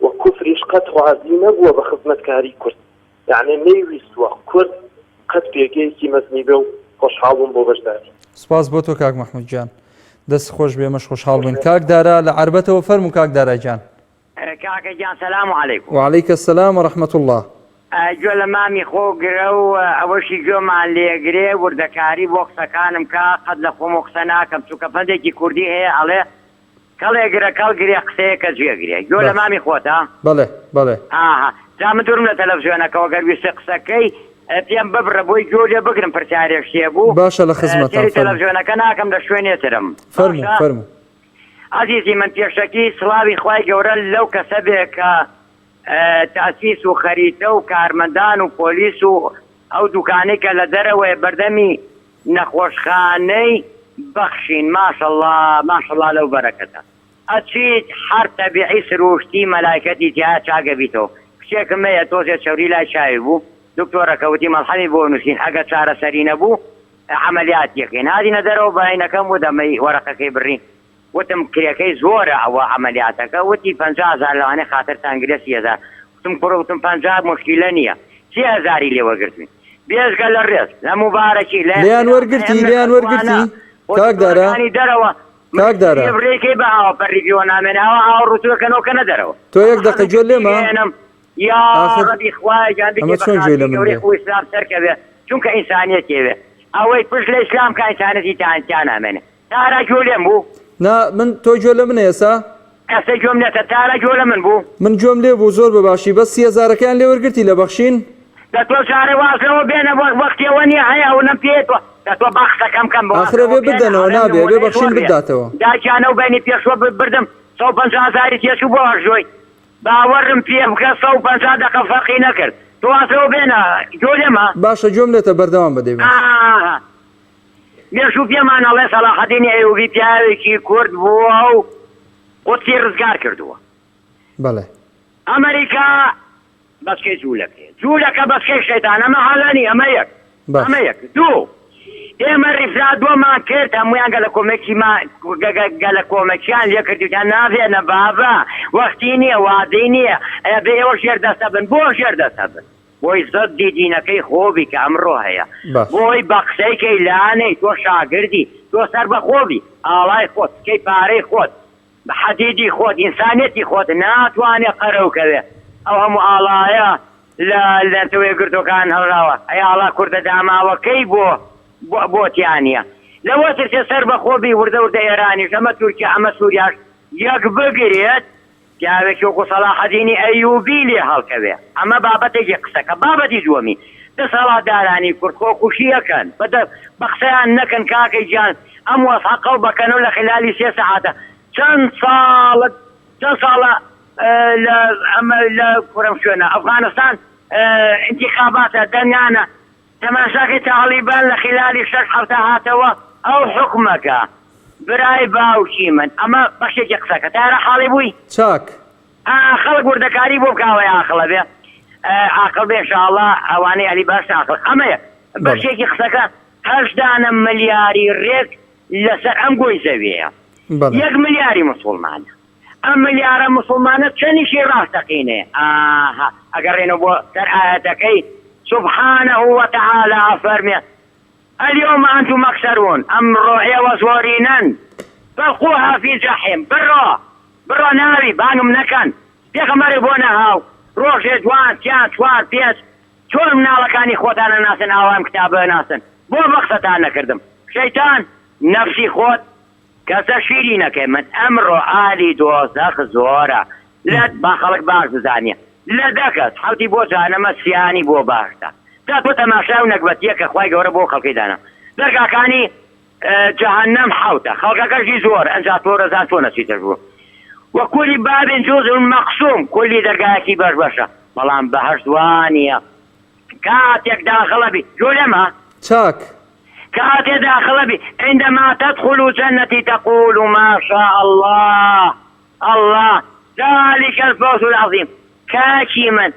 [SPEAKER 8] و کوفریش قەت ڕازی نەبووە بە خزمەتکاری کورد یەعنی نەیویستووە کورد قەت پێگەیەکی مەزنی بێ و خۆشحاڵ بووم بۆ بەشداری.
[SPEAKER 1] سپاس بۆ تۆ کاک مەحمود گیان. دەست خۆش بێ ئێمەش خۆشحاڵ بووین. کاک دارا لە عەربەتەوە فەرموو کاک دارا گیان.
[SPEAKER 9] کاکە گیان سلام علیکم.
[SPEAKER 1] وعلیک السلام و رحمە اللە.
[SPEAKER 9] گوێ لە مامی خۆ گرە و ئەوەشی گوێمان لێگرێ وردەکاری بۆ قسەکانم کا قەت لە خۆمەوە قسە ناکەم چونکە پەندێکی کوردی هەیە ئەڵێ کەڵێ گرە کەڵ گرێ قسەیەکە جوێ گرێ گوێ لە
[SPEAKER 1] باش
[SPEAKER 9] مامی خۆتە؟
[SPEAKER 1] بەڵێ بەڵێ.
[SPEAKER 9] ئاها جا من دوورم لە تەلەفزیۆنەکەوە گەر ویستت قسەکەی پێم ببڕە بۆی گوێ لێ بگرم پرسیارێک شتێ بوو
[SPEAKER 1] باشە لە خزمەتام
[SPEAKER 9] سەیری
[SPEAKER 1] فەرموو.
[SPEAKER 9] تەلەفزیۆنەکە ناکەم لە شوێنێ ترم
[SPEAKER 1] فەرموو
[SPEAKER 9] باشە؟
[SPEAKER 1] فەرموو.
[SPEAKER 9] ئەزیزی من پێشەکی سڵاوی خوای گەورە لەو کەسە بێ کە تاسیس و خەریتە و کارمەندان و پۆلیس و ئەو دوکانەی کە لە دەرەوەیە بەردەمی نەخۆشخانەی بەخشین ماشەڵا ماشەڵا لەو بەرەکەتە ئەچیت هەر تەبیعی سروشتی مەلایکەتی تیایە چاک ئەبیتەوە کچێکم هەیە تۆزێ چەوری لای چاوی بوو دکتۆرەکە وتی مەڵحەمی بۆ نوسین ئەگەر چارەسەری نەبوو عەمەلیاتی ئەکەین هاتینە دەرەوە بەینەکەم وت ئەمەی وەرەقەکەی بڕین وتم کرێکەی زۆرە ئەوە عەمەلیاتەکە وتی 50 هەزار لەوانەیە خاترتان گرێ 30 هەزار وتم کوڕە وتم 50 موشکیلە نییە سێ هەزاری لێ وەرگرتوین بێجگە لە ڕێز لە موبارەکی لە
[SPEAKER 1] لێیان
[SPEAKER 9] ئیحترام
[SPEAKER 1] وەرگرتی
[SPEAKER 9] ئەم
[SPEAKER 1] لێیان
[SPEAKER 9] نرخە
[SPEAKER 1] وەرگرتی
[SPEAKER 9] جوانە خۆ
[SPEAKER 1] کاک دارا
[SPEAKER 9] دکتۆرەکانی دەرەوە
[SPEAKER 1] کاک دارا
[SPEAKER 9] ڕێکەی بە ئاوە پەڕی پێوە نامێنێ ئاوا ئاوە ڕووتوەکەنەوە کەنە دەرەوە
[SPEAKER 1] تۆ یەک
[SPEAKER 9] ئەمە
[SPEAKER 1] دەقە
[SPEAKER 9] حەزم
[SPEAKER 1] گوێ
[SPEAKER 9] کرد
[SPEAKER 1] لێمە
[SPEAKER 9] بیگەیەنم
[SPEAKER 1] ئاخر
[SPEAKER 9] یاڕەبی خوایە گیان
[SPEAKER 1] ئەمە
[SPEAKER 9] بیکەی بە
[SPEAKER 1] چۆن گوێی لە
[SPEAKER 9] خاتری
[SPEAKER 1] من
[SPEAKER 9] گەورەی
[SPEAKER 1] بێ
[SPEAKER 9] خۆ ئیسلام سەرکەوێ چونکە ئینسانیەت یەوێ ئەوەی پشت لە ئیسلام کا ئینسانەتی تیا تیا نامێنێ تارا گوێ لێم بوو؟
[SPEAKER 1] نا من تۆ گوێ لە منە ئێسا؟
[SPEAKER 9] ئێستا گوێم لێتە تارا گوێ لە من بوو؟
[SPEAKER 1] من گوێم لێ بوو زۆر بە باشی بەس سی هەزارەکەیان لێ وەرگرتی لە بەخشین؟
[SPEAKER 9] دە تۆ جارێ واز لەوە بێنە وە وەختی ئەوە نیە هەیە ئەونەم پێ تۆ دە تۆ با قسەکەم کەم واز
[SPEAKER 1] ئاخر
[SPEAKER 9] لەوە
[SPEAKER 1] ئەبێ
[SPEAKER 9] بێنە
[SPEAKER 1] بدەنەوە
[SPEAKER 9] ئەڵێم
[SPEAKER 1] نابێ ئەبێ
[SPEAKER 9] نمونەی
[SPEAKER 1] بەخشین
[SPEAKER 9] زۆر بێ
[SPEAKER 1] بداتەوە.
[SPEAKER 9] داکیان ئەو بەینی پێشوە بردم 150 هەزاری تێچوو بۆ ئەژۆی باوەڕم پێ بکە 150 دەقە فەرقی نەکرد تۆ واز لەوە بێنە گوێ لێمە؟
[SPEAKER 1] باشە گوێم لێتە بەردەوام بە دەی باش.
[SPEAKER 9] ئاها مێژوو پێمان ئەڵێ سەڵاحەدینی ئەیوبی پیاوێکی کورد بووە و قودسی ڕزگار کردووە.
[SPEAKER 1] بەڵێ.
[SPEAKER 9] ئەمریکا بەچکەی جوولەکەیە. جوولەکە بەچکەی شەیتانە ئەمە عەلەنی ئەمە یەک.
[SPEAKER 1] باش.
[SPEAKER 9] ئەمە یەک. دوو ئێمە ڕیفرادۆمان کرد هەموویان گەلەکۆمەکیمان گەلەکۆمەکیان لێ کرد وتیان نابێنە بابە وەختی نییە وادەی نییە ئەبێ ئێوە ژێردەستە بن بۆ ژێردەستە بن؟ بۆی زەدی دینەکەی خۆبی کە ئەمڕۆ هەیە
[SPEAKER 1] باش.
[SPEAKER 9] بۆی بە قسەی کەی لانەی تۆ شاگردی تۆ سەربەخۆ بی ئاڵای خۆت سکەی پارەی خۆت حەدیدی خۆت ئینسانیەتی خۆت ناتوانێ قەرەو کەوێ ئەو هەموو ئاڵایە لە نەتەوە یەکگرتوەکان هەڵراوە ئەی ئاڵا کوردە داماوەکەی بۆ بۆ تیا نیە لەوە ترسێ سەربەخۆ بی وردە وردە ئێرانیش ئەمە تورکیا ئەمە سوریاش یەک بگرێت پیاوێکی وەکو سەڵاحەدینی ئەیوبی لێ هەڵکەوێ ئەمە بابەتێکی قسەکە بابەتی دووەمی دەسەڵاتدارانی کورد خۆکوشی ئەکەن بە قسەیان نەکەن کاکە گیان ئەم وەزعە قەڵبەکەن و لە خلالی سێ سەعاتە چەند ساڵە چەند ساڵە لە ئەمە لە کورم شوێنە ئەفغانستان ئینتیخاباتە دەنگانە تەماشاکەی تاڵیبان لە خلالی شەش هەفتە هاتەوە ئەو حوکمەکە برای باوکی من ئەمە بەشێکی قسەکە تارە حاڵی بووی؟
[SPEAKER 1] چاک.
[SPEAKER 9] ئا خەڵک وردەکاری بۆ بکا ئەوەی ئاقڵە بێ ئاقڵ بێ انشاءاللە ئەوانەی ئەلی باش ئاقڵ ئەمەیە
[SPEAKER 1] بەڵێ.
[SPEAKER 9] بەشێکی قسەکە هەشت دانە ملیاری رێک لەسەر ئەم گۆی زەویەیە
[SPEAKER 1] بەڵێ.
[SPEAKER 9] یەک ملیاری موسوڵمانە ئەم ملیارە موسڵمانە چەنیشی ڕاستەقینەیە؟ ئاها ئەگەڕێنەوە بۆ سەر ئایەتەکەی سبحانە وتعالی ئەفەرمێ الیوم انتم اکثرون ئەمڕۆ ئێوە زۆرینەن فالقوها فی جحیم بڕۆ بڕۆ ناوی بانگم نەکەن پێغەمبەرێک بۆ نەهاو ڕۆژێ دوان سیان چوار پێنج چۆن مناڵەکانی خۆتان ئەناسن ئاوا ئەم کتابە ئەناسن بۆ بەقسەتان نەکردم شەیتان نەفسی خۆت کەسە شیرینەکەی من ئەمڕۆ ئالی دۆزەخ زۆرە لە با خەڵک باش بزانێ لە دە کەس حەوتی بۆ جانەمە سیانی بۆ باشتە جا تۆ تەماشای ئەو نەگبەتیە کە خوای گەورە بۆ خەڵکی دانا دەرگاکانی. جەهەنەم حەوتە خەڵکەکەشی زۆر ئەنجا تۆ رەزان چۆن ئەچیتە ژوور وە کولی باب جزء مقسوم کولی دەرگایەکی بەش بەشە بەڵام بەهەشت وانیە کاتێک داخڵە بی گوێ لێمە
[SPEAKER 1] چاک.
[SPEAKER 9] کاتێ داخڵە بی عندما تدخل جنتی تقول ما شاء الله اللە ذلک الفوز العظیم کاکی من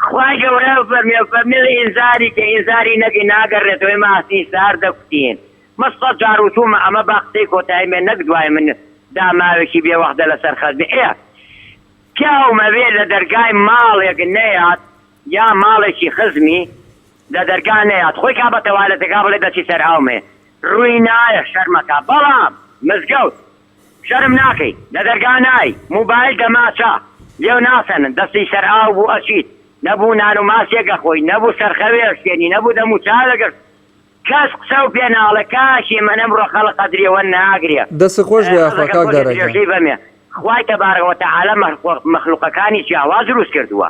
[SPEAKER 9] خوای گەورە فەرمی فەرمی ئینزاری کە ئینزاری نەکەی ناگەڕێتەوە ئێمە ئاسنی سارد دەکوتین من سەد جار وتومە ئەمە با قسەی کۆتایی بێ نەک دوای من داماوێکی بێ وەختە لەسەر خەت بێ ئێ پیاو مەوێ لە دەرگای ماڵێک نەیات یا ماڵێکی خزمی لە دەرگا نەیات خۆی کا بە تەوالێتەکە بڵێ دەچی سەر ئاومێ ڕووی نایە شەرمەکە بەڵام مزگەوت شەرم ناکەی لە دەرگا نای موبایل دەماچە لێو ناسەنن دەستی سەر ئاو بوو ئەچیت نەبوو نان و ماسیەک ئەخۆی نەبوو سەرخەوێ ئەشکێنی نەبوو دەم و چاوێک ئەش کەس قسەو پێ ناڵێ کاکی من ئەمڕۆ خەڵک قەدری ئەوە ناگرێ
[SPEAKER 1] دەست خۆش بێ یاخوا
[SPEAKER 9] حەزەکەم
[SPEAKER 1] کاک
[SPEAKER 9] تۆزێ
[SPEAKER 1] دارا گیان.
[SPEAKER 9] درێژەی بەمێ خوای تبارک و تعالی مەخلوقەکانی جیاواز دروست کردووە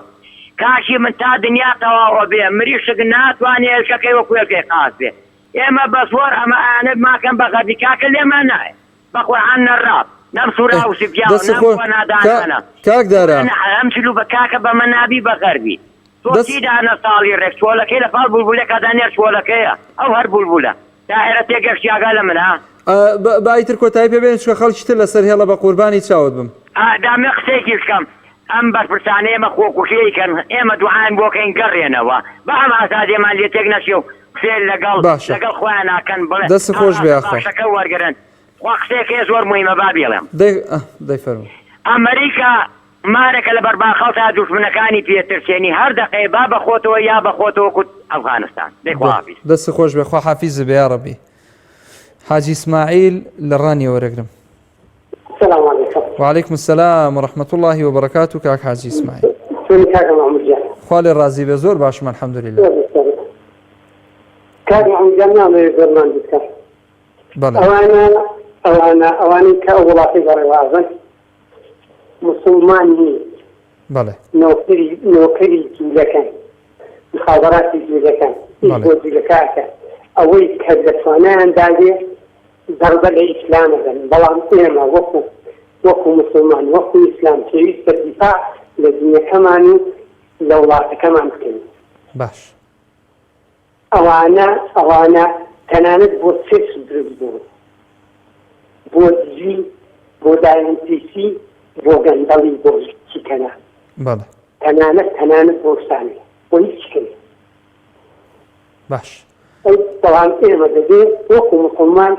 [SPEAKER 9] کاکی من تا دنیا تەواو ئەبێ مریشک ناتوانێ هێلکەکەی وەکو هێلکەی قاز بێ ئێمە بە زۆر ئەمە ئەیانە ماکەن بە غەربی کاکە لێمان نایە بە قورعان نە ڕاپ نەم سوراو سپیاو
[SPEAKER 1] دەست
[SPEAKER 9] نەم
[SPEAKER 1] خۆ
[SPEAKER 9] کۆنادانانە
[SPEAKER 1] کاک دارا
[SPEAKER 9] ئەم جلو بە کاکە بەمە نابی بە غەربی تۆ
[SPEAKER 1] دەست
[SPEAKER 9] چی دانە ساڵی ڕێک چۆلەکەی لە پاڵ بولبولێکا دانێر چۆلەکەیە ئەو هەر بولبولە تا ئێرە تێگەشتی ئاگا لە منە.
[SPEAKER 1] با ئیتر کۆتایی پێ بێنین چونکە خەڵکی تر لەسەر هێڵە بە قوربانی چاوت بم.
[SPEAKER 9] ئا دامێ قسەیەکی بکەم ئەم بەرپرسانەی ئێمە خۆکوژی ئەیکەن ئێمە دوعایان بۆ کەین گەڕێنەوە با ئەم ئازادیەمان لێ تێک نەچێ و قسەی لەگەڵ
[SPEAKER 1] باشە
[SPEAKER 9] لەگەڵ خۆیان ناکەن بڵێ
[SPEAKER 1] دەست خۆش بێ
[SPEAKER 9] ئاڕاستە
[SPEAKER 1] یاخوا.
[SPEAKER 9] باشەکە وەرگرن خوا قسەیەک هەیە زۆر موهیمە با بیڵێم.
[SPEAKER 1] دەی دەی فەرموو.
[SPEAKER 9] ئەمریکا مارەکە لە بەرباخەڵتا دوژمنەکانی پێ ترسێنی هەر دەقەیە با بەخۆتەوە یا بەخۆتەوە وەکو ئەفغانستان دەی
[SPEAKER 1] دە
[SPEAKER 9] خواحافیز.
[SPEAKER 1] دەست خۆش بێ خواحافیزت بێ یاڕەبی. حاجی ئیسماعیل لە ڕانیە وەرەگرم.
[SPEAKER 10] سلام علیکم.
[SPEAKER 1] وعلیکم السلام و رحمة اللە و بەرەکاتو کاک حاجی ئیسماعیل.
[SPEAKER 10] چۆنی کاکە مەحمود گیان؟
[SPEAKER 1] خوا لێ ڕازی بێ زۆر باشم الحمدللە.
[SPEAKER 10] زۆر بەسەرت. کاک مەحمود گیان نامەوێ زۆر ماندوو بکەم.
[SPEAKER 1] بەڵێ.
[SPEAKER 10] ئەوانە ئەوانە ئەوانەی کە ئەو وڵاتەی بەڕێوە ئەبەن موسڵمان نین.
[SPEAKER 1] بەڵێ.
[SPEAKER 10] نۆکەری نۆکەری جوولەکەن. مخابەراتی جوولەکەن. ئیش
[SPEAKER 1] بەڵێ.
[SPEAKER 10] بۆ جوولەکە ئەکەن. ئەوەی کە لە توانایان دابێ زەڕبە لە ئیسلام ئەدەن بەڵام ئێمە وەکو وەکو موسڵمان وەکو ئیسلام پێویستە دیفاع لە دینەکەمان و لە وڵاتەکەمان بکەین.
[SPEAKER 1] باش.
[SPEAKER 10] ئەوانە ئەوانە تەنانەت بۆ سێکس دروست بوون بۆ دزی بۆ داوێن پیسی بۆ گەندەڵی بۆ چیکەنە.
[SPEAKER 1] بەڵێ.
[SPEAKER 10] تەنانەت تەنانەت بۆ شتانێ بۆ هیچ شتێ.
[SPEAKER 1] باش.
[SPEAKER 10] ئەی بەڵام ئێمە دەبێ وەکو موسڵمان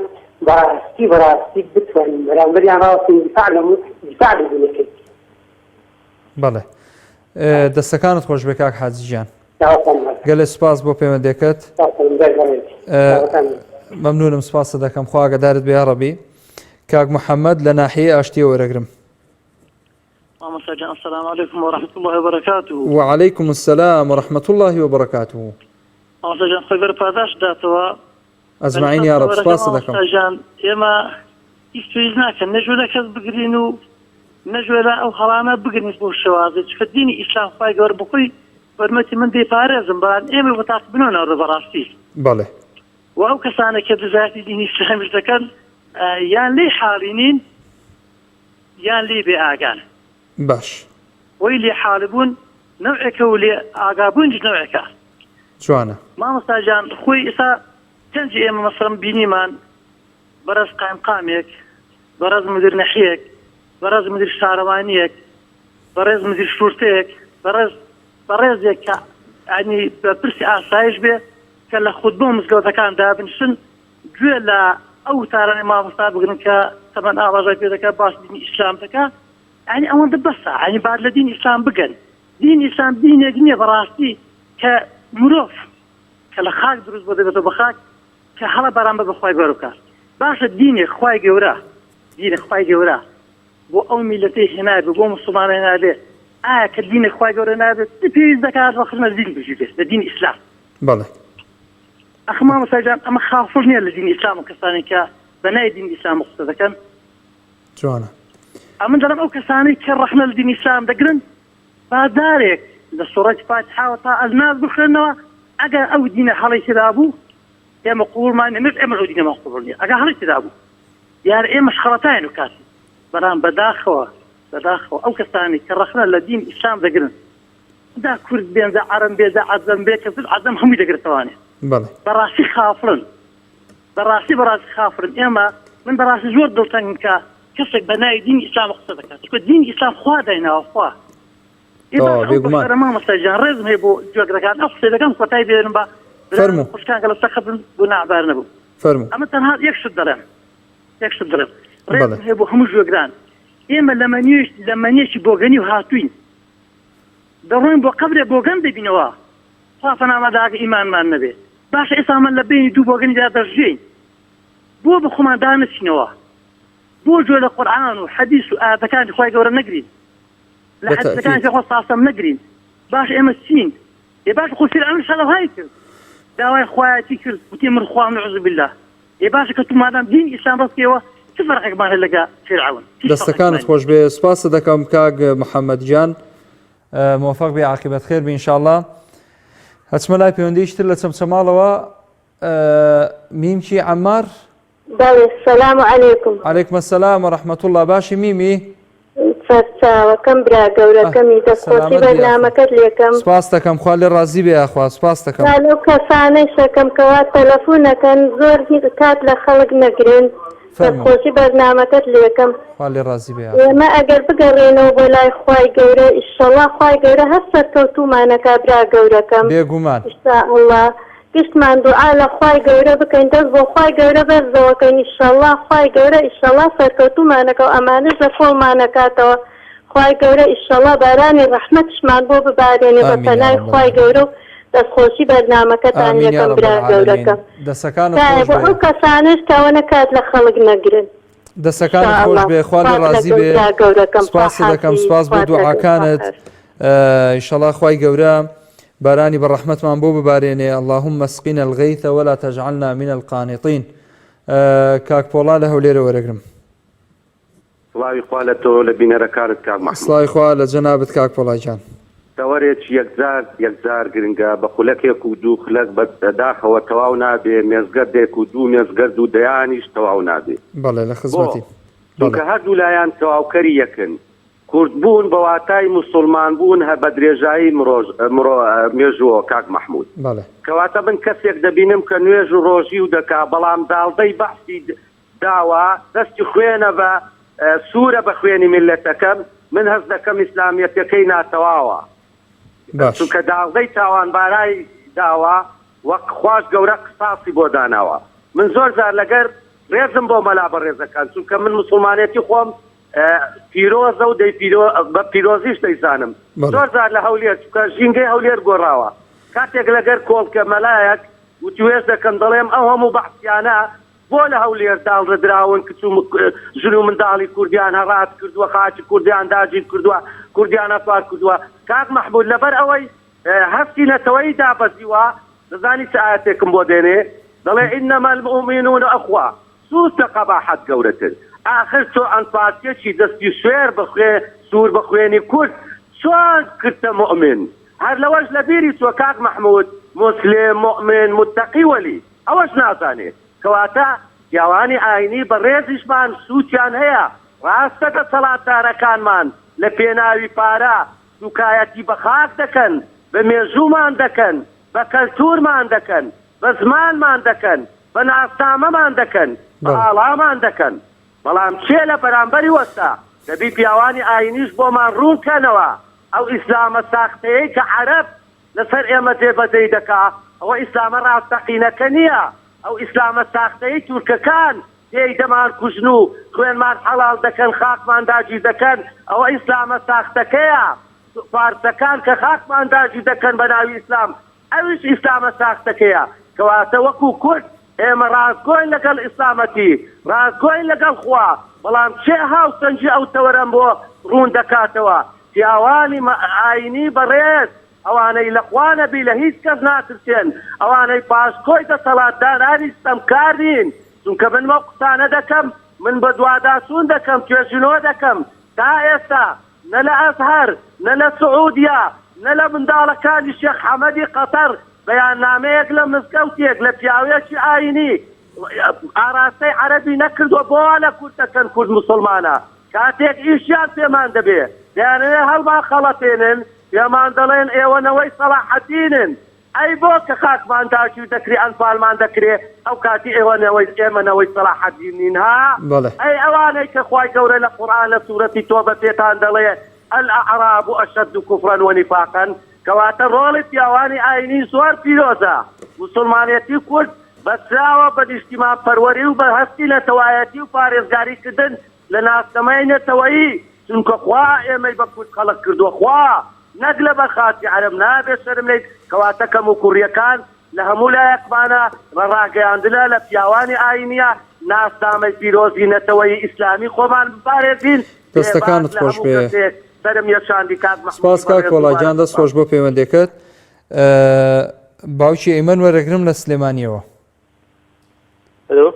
[SPEAKER 10] بەڕاستی بەڕاستی بتوانین بەرامبەریان ڕاوەستین دیفاع لە دیفاع لە دینەکەی بکەین.
[SPEAKER 1] بەڵێ دەستەکانت خۆش بێ کاک حاجی گیان. گەلێ سوپاس بۆ پەیوەندەکەت. مەمنونم سوپاست دەکەم خوا ئاگادارت بێ یاڕەبی. کاک محەممەد لە ناحیەی ئاشتیەوە وەرەگرم.
[SPEAKER 5] مامۆستا گیان السلام علیکم و رحمة اللە و بەرەکاته.
[SPEAKER 1] وعلیکم السلام و رحمة اللە و بەرەکاته.
[SPEAKER 5] مامۆستا گیان خوای گەورە پاداشت داتەوە.
[SPEAKER 1] اجمعین یا رب سپاست دەکەم.
[SPEAKER 5] مامۆستا گیان ئێمە هیچ پێویست ناکەن نە گوێ لە کەس بگرین و نە گوێ لە ئەو هەڵانە بگرین بەو شێوازەی چونکە دینی ئیسلام خوای گەورە بەخۆی فەرموویەتی من دەیپارێزم بەڵام ئێمەی بۆ تاقیبوونەوە ناردووە بەڕاستی.
[SPEAKER 1] بەڵێ.
[SPEAKER 5] وە ئەو کەسانە کە دژایەتی دینی ئیسلامیش دەکەن یان لێی حاڵی نین یان لێی بێ ئاگان.
[SPEAKER 1] باش.
[SPEAKER 5] وەی لێ حاڵی بوون نەوعێکە و لێ ئاگا بوونیش نەوعێکە.
[SPEAKER 1] جوانە.
[SPEAKER 5] مامۆستا گیان خۆی ئیستا گەنجی ئێمە مەسەڵەن بینیمان بەڕێز قایمقامێک، بەڕێز مدیر نەحیەک، بەڕێز مدیر شارەوانیەک، بەڕێز مدیر شورتەیەک، بەڕێز بەڕێزێک کە یانی بەرپرسی ئاسایش بێ کە لە خوتبە و مزگەوتەکان دابنیشن گوێ لە ئەو وتارانەی مامۆستا بگرن کە تەمەن ئاواژای پێ دەکات باسی دینی ئیسلام دەکا یانی ئەوەندە بەسە یانی با لە دینی ئیسلام بگەن دینی ئیسلام دینێک نییە بەڕاستی کە مرۆڤ کە لە خاک دروست بۆ دەبێتەوە بە خاک کە هەڵە بەرامبەر بە خوای گەورە بکات باشە دینێک خوای گەورە دینێک خوای گەورە بۆ ئەو میلەتەی هێنابێ بۆ مسلمانە هێنابێ ئایا کە دینێک خوای گەورە نابێت چ پێویست دەکات ڕەخنە لە دین بگیرێت لە دینی ئیسلام
[SPEAKER 1] بەڵێ.
[SPEAKER 5] ئەخ مامۆستا گیان ئەمە خافڵ نییە لە دینی ئیسلام و کەسانێک کە بە ناوی دینی ئیسلام قسە دەکەن؟
[SPEAKER 1] جوانە.
[SPEAKER 5] ئەمن دەڵێم ئەو کەسانەی کە ڕەخنە لە دینی ئیسلام دەگرن با جارێک لە سوڕەتی فاتیحاوە تا الناس بخوێننەوە ئەگەر ئەو دینە هەڵەی تێدا بوو. ئێمە قبوڵمان نیە نەک ئێمەش ئەو دینەمان قبوڵ نیە ئەگەر هەڵی تێدا بوو دیارە ئێمەش خەڵەتاین و کافرین بەڵام بەداخەوە بەداخەوە ئەو کەسانەی کە ڕەخنە لە دین ئیسلام دەگرن جا کورد بێن جا عەرەب بێ جا عەجەم بێ کەس عەجەم هەمووی دەگرتەوانێ
[SPEAKER 1] بەڵێ.
[SPEAKER 5] بەڕاستی خافڵن بەڕاستی بەڕاستی خافرن ئێمە من بەڕاستی زۆر دڵتەنگم کە کەسێک بە ناوی دینی ئیسلام قسە دەکات چونکە دینی ئیسلام خوا دایناوە خوا ئێ
[SPEAKER 1] تەواو
[SPEAKER 5] باشە ئەو
[SPEAKER 1] بێگومان.
[SPEAKER 5] بەشەرە مامۆستا گیان ڕێزم هەیە بۆ گوێگرەکان ئەو قسەی دەکەم کۆتای بێنم بە برا
[SPEAKER 1] فەرموو.
[SPEAKER 5] خوشکان کە لەسەر خەتن گوناهبار نەبوو
[SPEAKER 1] فەرموو.
[SPEAKER 5] ئەمە تەنها یەک شت دەڵێم یەک شت دەڵێم
[SPEAKER 1] بەڵێ.
[SPEAKER 5] ڕێزم هەیە بۆ هەموو گوێگران ئێمە لە مەنیش لە مەنیەکی بۆگەنی و هاتووین دەڕۆین بۆ قەبرێ بۆگەن دەبینەوە خوا پەنامان دا ئەگەر ئیمانمان نەبێ باشە ئێستا من لە بەینی دوو بۆگەنیدا دەژیێین بۆ بە خۆمان دانەچینەوە بۆ گوێ لە قورئان و حەدیس و ئایەتەکانی خوای گەورە نەگرین لە
[SPEAKER 1] بە
[SPEAKER 5] حەدیسەکانی
[SPEAKER 1] تەئکید.
[SPEAKER 5] پێغەمبەر صلی اللە علیه و سلم نەگرین باشە ئێمە چین ئێ باشە خۆ فیرعەونیش هەر ئەوهای کرد داوای خوایەتی کرد وتی من خوام نعوذ بالله ئێ باشە کە تو مادام دینی ئیسلام ڕەت کەیەوە چ فەرقێکمان هەیە لەگە فیرعەون هیچ
[SPEAKER 1] دەستەکانت
[SPEAKER 5] فەرقێکمان نیە.
[SPEAKER 1] خۆش بێ سوپاست دەکەم کاک محمد گیان. مۆفەق بی عاقبەت خێر بی انشاءاللە. ئەچمە لای پەیوەندیی تر لە چەمچەماڵەوە میمکی عەمار.
[SPEAKER 11] بەڵێ سلام علیکم.
[SPEAKER 1] علیکم السلام و رحمة اللە باشی میمی؟
[SPEAKER 11] سەرچاوەکەم برا گەورەکەمی دەست خۆشی بەرنامەکەت لێکەم.
[SPEAKER 1] سپاست دەکەم خوا لێ ڕازی بێ یاخوا سپاست دەکەم.
[SPEAKER 11] تا لەو کەسانەیشەکەم کەوا تەلەفون ئەکەن زۆر کات لە خەڵک نەگرن دەست
[SPEAKER 1] فەرموو.
[SPEAKER 11] خۆشی بەرنامەکەت لێکەم.
[SPEAKER 1] خوا لێ ڕازی بێ یاخوا.
[SPEAKER 11] ئێمە ئەگەر بگەڕێینەوە بۆ لای خوای گەورە ئیشەڵا خوای گەورە هەر سەرکەوتوومانەکا برا گەورەکەم
[SPEAKER 1] بێگومان.
[SPEAKER 11] ئیشائەڵا. گشتمان دوعا لە خوای گەورە بکەین دەست بۆ خوای گەورە بەرزەوەکەین ئیشەڵا خوای گەورە ئیشەڵا سەرکەوتومانەکەو ئەمانەش لە کۆڵمانەکاتەوە خوای گەورە ئیشەڵا بارانی ڕەحمەتشمان بۆ ببارێنێ بە
[SPEAKER 1] آمین یا
[SPEAKER 11] پەنای
[SPEAKER 1] رب
[SPEAKER 11] خوای
[SPEAKER 1] العالمین.
[SPEAKER 11] گەورە و دەستخۆشی بەرنامەکەتان
[SPEAKER 1] آمین یا
[SPEAKER 11] یەکەم
[SPEAKER 1] رب
[SPEAKER 11] برا
[SPEAKER 1] العالمین.
[SPEAKER 11] گەورەکەم
[SPEAKER 1] دەسەکانت
[SPEAKER 11] تکایە
[SPEAKER 1] خۆش
[SPEAKER 11] بۆ
[SPEAKER 1] بێ.
[SPEAKER 11] ئەو کەسانەش کە ئەوەنە کات لە خەڵک نەگرن
[SPEAKER 1] دەسەکانت خۆش
[SPEAKER 11] ئینشاءاللە
[SPEAKER 1] بێ خوا لێ
[SPEAKER 11] خوات
[SPEAKER 1] ڕازی
[SPEAKER 11] لەگەڵ
[SPEAKER 1] بێ
[SPEAKER 11] برا گەورەکەم خوا
[SPEAKER 1] سپاست دەکەم
[SPEAKER 11] حافیز
[SPEAKER 1] سپاس بۆ
[SPEAKER 11] خوات لەگەڵ خوا
[SPEAKER 1] دوعاکانت
[SPEAKER 11] حافیز.
[SPEAKER 1] ئیشەڵا خوای گەورە بارانی بە ڕەحمەتمان بۆ ببارێنێ اللهم اسقنا الغیث ولا تجعلنا من القانطین کاک پۆڵا لە هەولێرە وەرەگرم.
[SPEAKER 12] سڵاوی خوا لە تۆ لە بینەرەکانت کاک مەحمود.
[SPEAKER 1] سڵاوی خوا لە جەنابت کاک پۆڵا گیان.
[SPEAKER 12] تەوەرێکی یەکجار یەکجار گرنگە بە خولەکێک و دوو خلەک بە داخەوە تەواو نابێ مێزگردێک و دوو مێزگرد و دەیانیش تەواو نابێ.
[SPEAKER 1] بەڵێ لە
[SPEAKER 12] بۆ؟
[SPEAKER 1] خزمەتی.
[SPEAKER 12] چونکە
[SPEAKER 1] بەڵێ.
[SPEAKER 12] هەردوو لایان تەواوکەری یەکن. کورد بوون بە واتای موسوڵمان بوون هە بە درێژایی مرۆژ مرۆ مێژووە کاک مەحمود.
[SPEAKER 1] بەڵێ.
[SPEAKER 12] کەواتە من کەسێک دەبینم کە نوێژ و ڕۆژی و دەکا بەڵام داڵدەی بەعسی داوە دەستی خوێنە بە سوورە بە خوێنی میللەتەکەم من هەست دەکەم ئیسلامیەتەکەی ناتەواوە
[SPEAKER 1] باش.
[SPEAKER 12] چونکە داڵدەی تاوانبارای داوە وەک خواش گەورە قساسی بۆ داناوە من زۆر جار لەگەر ڕێزم بۆ مەلا بەڕێزەکان چونکە من موسوڵمانێتی خۆم پیرۆزە و دەی بە پیرۆزیش دەیزانم زۆر جار لە هەولێر چونکە ژینگەی هەولێر گۆڕاوە کاتێک لەگەر کۆڵکە مەلایەک وتوێژ دەکەم دەڵێم ئەو هەموو بەعسیانە بۆ لە هەولێر داڵدە دراون کچ و ژن و منداڵی کوردیان هەڕاج کردووە خاکی کوردیان داگیر کردووە کوردیان ئەتوار کردووە کاک مەحمود لەبەر ئەوەی هەستی نەتەوەیی دابەزیوە دەزانی چ ئایەتێکم بۆ دێنێ دەڵێ انما المومنون اخوە سوز لە قەباحەت گەورەتر. ئاخر تۆ ئەنفالچیەکی دەستی سوێر بە خوێ سوور بە خوێنی کورد چۆن کردتە موئمن؟ هەر لەوەش لە بیری چوە کاک مەحمود موسلم موئمن متەقی وەلی ئەوەش نازانێ کەواتە پیاوانی ئاینی بەڕێزیشمان سوچیان هەیە ڕاستە دەسەڵاتدارەکانمان لە پێناوی پارە سوکایەتی بە خاک دەکەن بە مێژوومان دەکەن بە کەلتورمان دەکەن بە زمانمان دەکەن، بە ناسنامەمان دەکەن، بە ئاڵامان دەکەن، بەڵام کێ لە بەرامبەری وەستا؟ دەبی پیاوانی ئایینیش بۆمان ڕوون کەنەوە ئەو ئیسلامە ساختەیەی کە عەرەب لەسەر ئێمە جێبەجێی دەکا، ئەوە ئیسلامە ڕاستەقینەکە نییە، ئەو ئیسلامە ساختەیەی تورکەکان پێی دەمانکوژن و خوێنمان حەڵاڵ دەکەن، خاکمان داگیر دەکەن، ئەوە ئیسلامە ساختەکەیە. فارسەکان کە خاکمان داگیر دەکەن بە ناوی ئیسلام، ئەویش ئیسلامە ساختەکەیە، کەواتە وەکو کورد ئێمە ڕاستگۆین لەگەڵ ئیسلامەتی، ڕاستگۆین لەگەڵ خوا، بەڵام کێ هاوسەنگی ئەو تەوەرەم بۆ ڕوون دەکاتەوە؟ پیاوانی ئاینی بەڕێز، ئەوانەی لە خوا نەبی لە هیچ کەس ناترسێن، ئەوانەی پاشکۆی دەسەڵاتدارانی ستەمکار نین، چونکە من ئەو قسانە دەکەم، من بەدواداچوون دەکەم، توێژینەوە دەکەم، تا ئێستا نە لە ئەزهەر، نە لە سعودیە، نە لە منداڵەکانی شێخ حەمەدی قەتەر. بەیاننامەیەک لە مزگەوتێک لە پیاوێکی ئاینی ئاراستەی عەرەبی نەکردوە بۆ وا لە کورد دەکەن کورد موسڵمانە کاتێک ئیشیان پێمان دەبێ دەیانەوێ هەڵمان خەڵەتێنن پێمان دەڵێن ئێوە نەوەی سەڵاحەدینن ئەی بۆ کە خاکمان داگیر دەکرێ ئەنفالمان دەکرێ ئەو کاتی ئێوە نەوەی ئێمە نەوەی سەڵاحەدین نین ها
[SPEAKER 1] بەڵێ.
[SPEAKER 12] ئەی ئەوانەی کە خوای گەورە لە قورئان لە سورەتی تۆبە پێتان دەڵێ الاعراب اشد کفرا ونفاقا کەواتە ڕۆڵی پیاوانی ئاینی زۆر پیرۆزە موسڵمانێتی کورد بەستراوە بە نیشتیمان پەروەری و بە هەستی نەتەوایەتی و پارێزگاری کردن لە ناسنەمەی نەتەوەیی چونکە خوا ئێمەی بە کورد خەڵق کردوە خوا نەک لەبەر خاچی عەرەب نابێت شەرم لێی کەواتە کەموکوڕیەکان لە هەموو لایەکمانە ڕە ڕاگەیاندنە لە پیاوانی ئاینیە ناسنامەی پیرۆزی نەتەوەیی ئیسلامی خۆمان بپارێزین بێ باک
[SPEAKER 1] دەستەکانت
[SPEAKER 12] لە
[SPEAKER 1] خۆش
[SPEAKER 12] هەموو
[SPEAKER 1] بێ.
[SPEAKER 12] کەسێک سەرم یەشاندی کاک مەحمودی
[SPEAKER 1] سپاس کاک
[SPEAKER 12] بەڕێز
[SPEAKER 1] پۆڵا
[SPEAKER 12] دووبارە
[SPEAKER 1] گیان دەست
[SPEAKER 12] سپاس.
[SPEAKER 1] خۆش بۆ پەیوەندەکەت باوکی ئەیمەن وەرەگرم لە سلێمانیەوە.
[SPEAKER 13] الو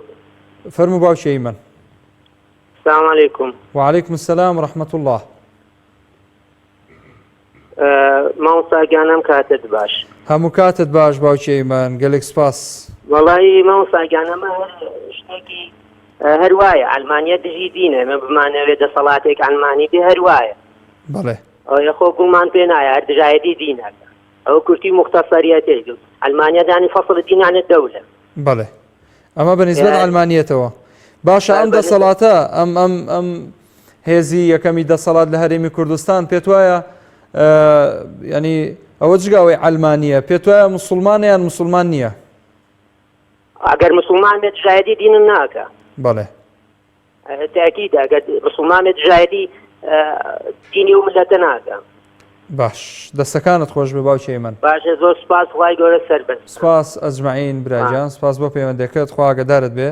[SPEAKER 1] فەرموو باوکی ئەیمەن.
[SPEAKER 13] السلام علیکم.
[SPEAKER 1] وعلیکم السلام ورحمة الله.
[SPEAKER 13] مامۆستا گیان ئەم کاتت باش.
[SPEAKER 1] هەموو کاتت باش باوکی ئەیمەن گەلێک سپاس.
[SPEAKER 13] وەڵایی مامۆستا گیان ئەمە هەر شتێکی هەر وایە ئەلمانیە دژی دینە ئێمە بمانەوێ دەسەڵاتێک ئەلمانی بێ هەر وایە.
[SPEAKER 1] بەڵێ.
[SPEAKER 13] ئەوە خۆ گومان پێ نایە هەر دژایەتی دینەکە ئەوە کورتی موختەسەریەتێ ئەلمانیا دانی فەصل الدین عن الدولە.
[SPEAKER 1] بەڵێ ئەمە بە نیسبەت عەلمانیەتەوە باشە ئەم دەسەڵاتە ئەم ئەم ئەم هێزی یەکەمی دەسەڵات لە هەرێمی کوردستان پێت وایە ینی ئەوە جگاوەی عەلمانیە پێت وایە مسلمانە یان مسلمان نییە
[SPEAKER 13] ئەگەر مسلمان بێت شایەتی دینم ناکە
[SPEAKER 1] بەڵێ
[SPEAKER 13] تاکید ئەگەر مسلمان بێت دژایەتی دینی و ملەتە ناکە.
[SPEAKER 1] باش دەستەکانت خۆش بێ باوکی ئەیمەن.
[SPEAKER 13] باشە زۆر سوپاس خوای گەورە سەربەرز.
[SPEAKER 1] سپاس ئەجمەعین براگیان سپاس بۆ پەیوەندەکەت خوا ئاگەدارت بێ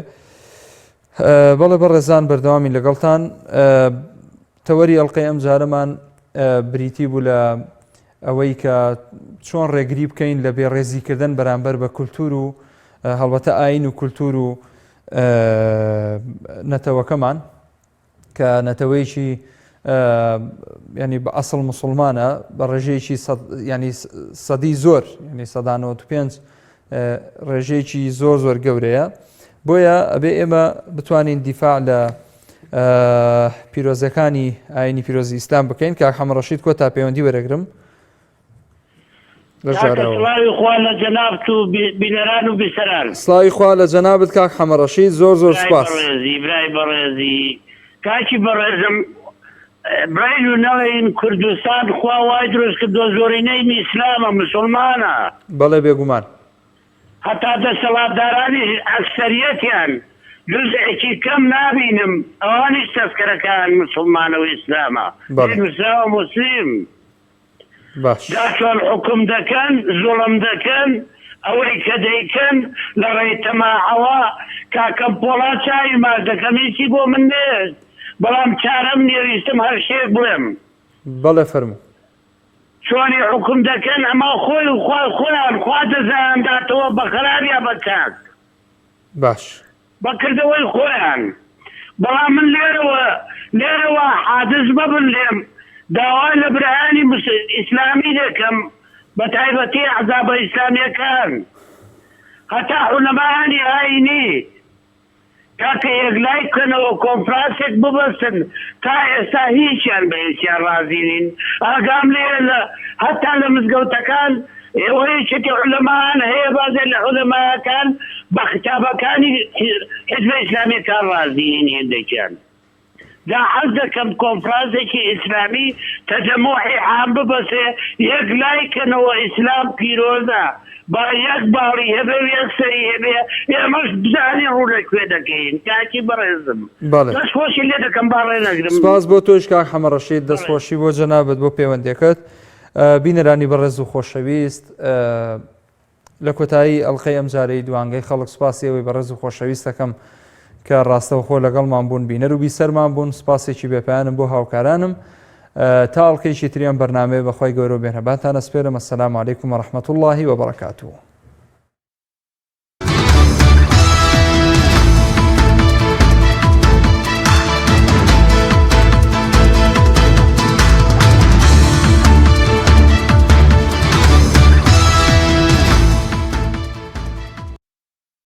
[SPEAKER 1] بەڵێ بەڕێزان بەردەوامی لەگەڵتان تەوەری ئەڵلقەی ئەم جارەمان بریتی بوو لە ئەوەی کە چۆن ڕێگری بکەین لە بێڕێزیکردن بەرامبەر بە کولتور و هەڵبەتە ئاین و کولتور و نەتەوەکەمان کە نەتەوەیەکی ینی بە ئەسڵ مسلمانە بە ڕێژەیەکی ینی سەدی زۆر ینی سەدانەوە پێنج ڕێژەیەکی زۆر زۆر گەورەیە بۆیە ئەبێ ئێمە بتوانین دیفاع لە پیرۆزەکانی ئاینی پیرۆزی ئیسلام بکەین کاک حەمەڕەشید کۆتا پەیوەندی وەرەگرم لە
[SPEAKER 4] کاکە
[SPEAKER 1] ژارەوە.
[SPEAKER 4] سڵاوی خوا لە جەنابت و بینەران و بیسەران.
[SPEAKER 1] سڵاوی خوا لە جەنابت کاک حەمەڕەشید زۆر زۆر
[SPEAKER 4] برای
[SPEAKER 1] سوپاس.
[SPEAKER 4] بەڕێزی برای بەڕێزی کاکی بەڕێزم بڵێین و نەڵێین کوردستان خوا وای دروست کردوە زۆرینەی ئیسلامە مسوڵمانە.
[SPEAKER 1] بەڵێ بێگومان.
[SPEAKER 4] هەتا دەسەڵاتدارانیش ئەکسەریەتیان جوزئێکی کەم نابینم ئەوانیش تەزکەرەکەیان مسوڵمانە و ئیسلامە
[SPEAKER 1] بەڵێ.
[SPEAKER 4] نوسراوە موسلیم.
[SPEAKER 1] باش.
[SPEAKER 4] جا چۆن حوکم دەکەن زوڵم دەکەن ئەوەی کە دەیکەن لە ڕێی تەماعەوە کاکەم پۆڵا چاوی ماچ دەکەم هیچی بۆ من نەهێشت بەڵام چارەم نیە ویستم هەر شتێک بڵێم.
[SPEAKER 1] بەڵێ فەرموو.
[SPEAKER 4] چۆنی حوکم دەکەن ئەمە خۆی و خوا خۆیان خوا جەزایان داتەوە بە خراپ یا بە چاک.
[SPEAKER 1] باش.
[SPEAKER 4] بە کردەوەی خۆیان بەڵام من لێرەوە لێرەوە حادس مەبن لێم داوا لە برایانی ئیسلامی دەکەم بە تایبەتی ئەحزابە ئیسلامیەکان هەتا عولەمایانی ئاینی کاکە یەکلای بکەنەوە کۆنفرانسێک ببەستن تا ئێستا هیچیان بە هیچیان ڕازی نین ئاگام لێیە لە هەتا لە مزگەوتەکان ئێوە یەکێتی عولەمایان هەیە بازێ لە عولەمایەکان بە ختابەکانی حزبە ئیسلامیەکان ڕازی نین هێندێکیان جا حەز دەکەم کۆنفرانسێکی ئیسلامی تەجەموعی عام ببەسێ یەک لای کەنەوە ئیسلام پیرۆزە با یەک باڵی هەبێ و یەک سەری هەبێ ئێمەش بزانین ڕوو لە کوێ دەکەین کاکی بەڕێزم
[SPEAKER 1] بەڵێ.
[SPEAKER 4] دەست خۆشی لێ دەکەم با ڕێ نەگرم.
[SPEAKER 1] سپاس بۆ تۆیش کاک حەمە ڕەشید دەست خۆشی بۆ جەنابت بۆ پەیوەندیەکەت بینەرانی بەڕێز و خۆشەویست لە کۆتایی ئەڵلقەی ئەمجارەی دوانگەی خەڵک سوپاسی ئەوەی بەڕێز و خۆشەویست دەکەم کە ڕاستەوخۆ لەگەڵمان بوون بینەر و بیسەرمان بوون سوپاسێکی بێپایانم بۆ هاوکارانم تا ئەڵلقەیەکی تری ئەم بەرنامەیە بەخوای گەورە و بێهرەبانتان ئەسپێرم السلام علیکم و رحمة اللە و بەرەکاته.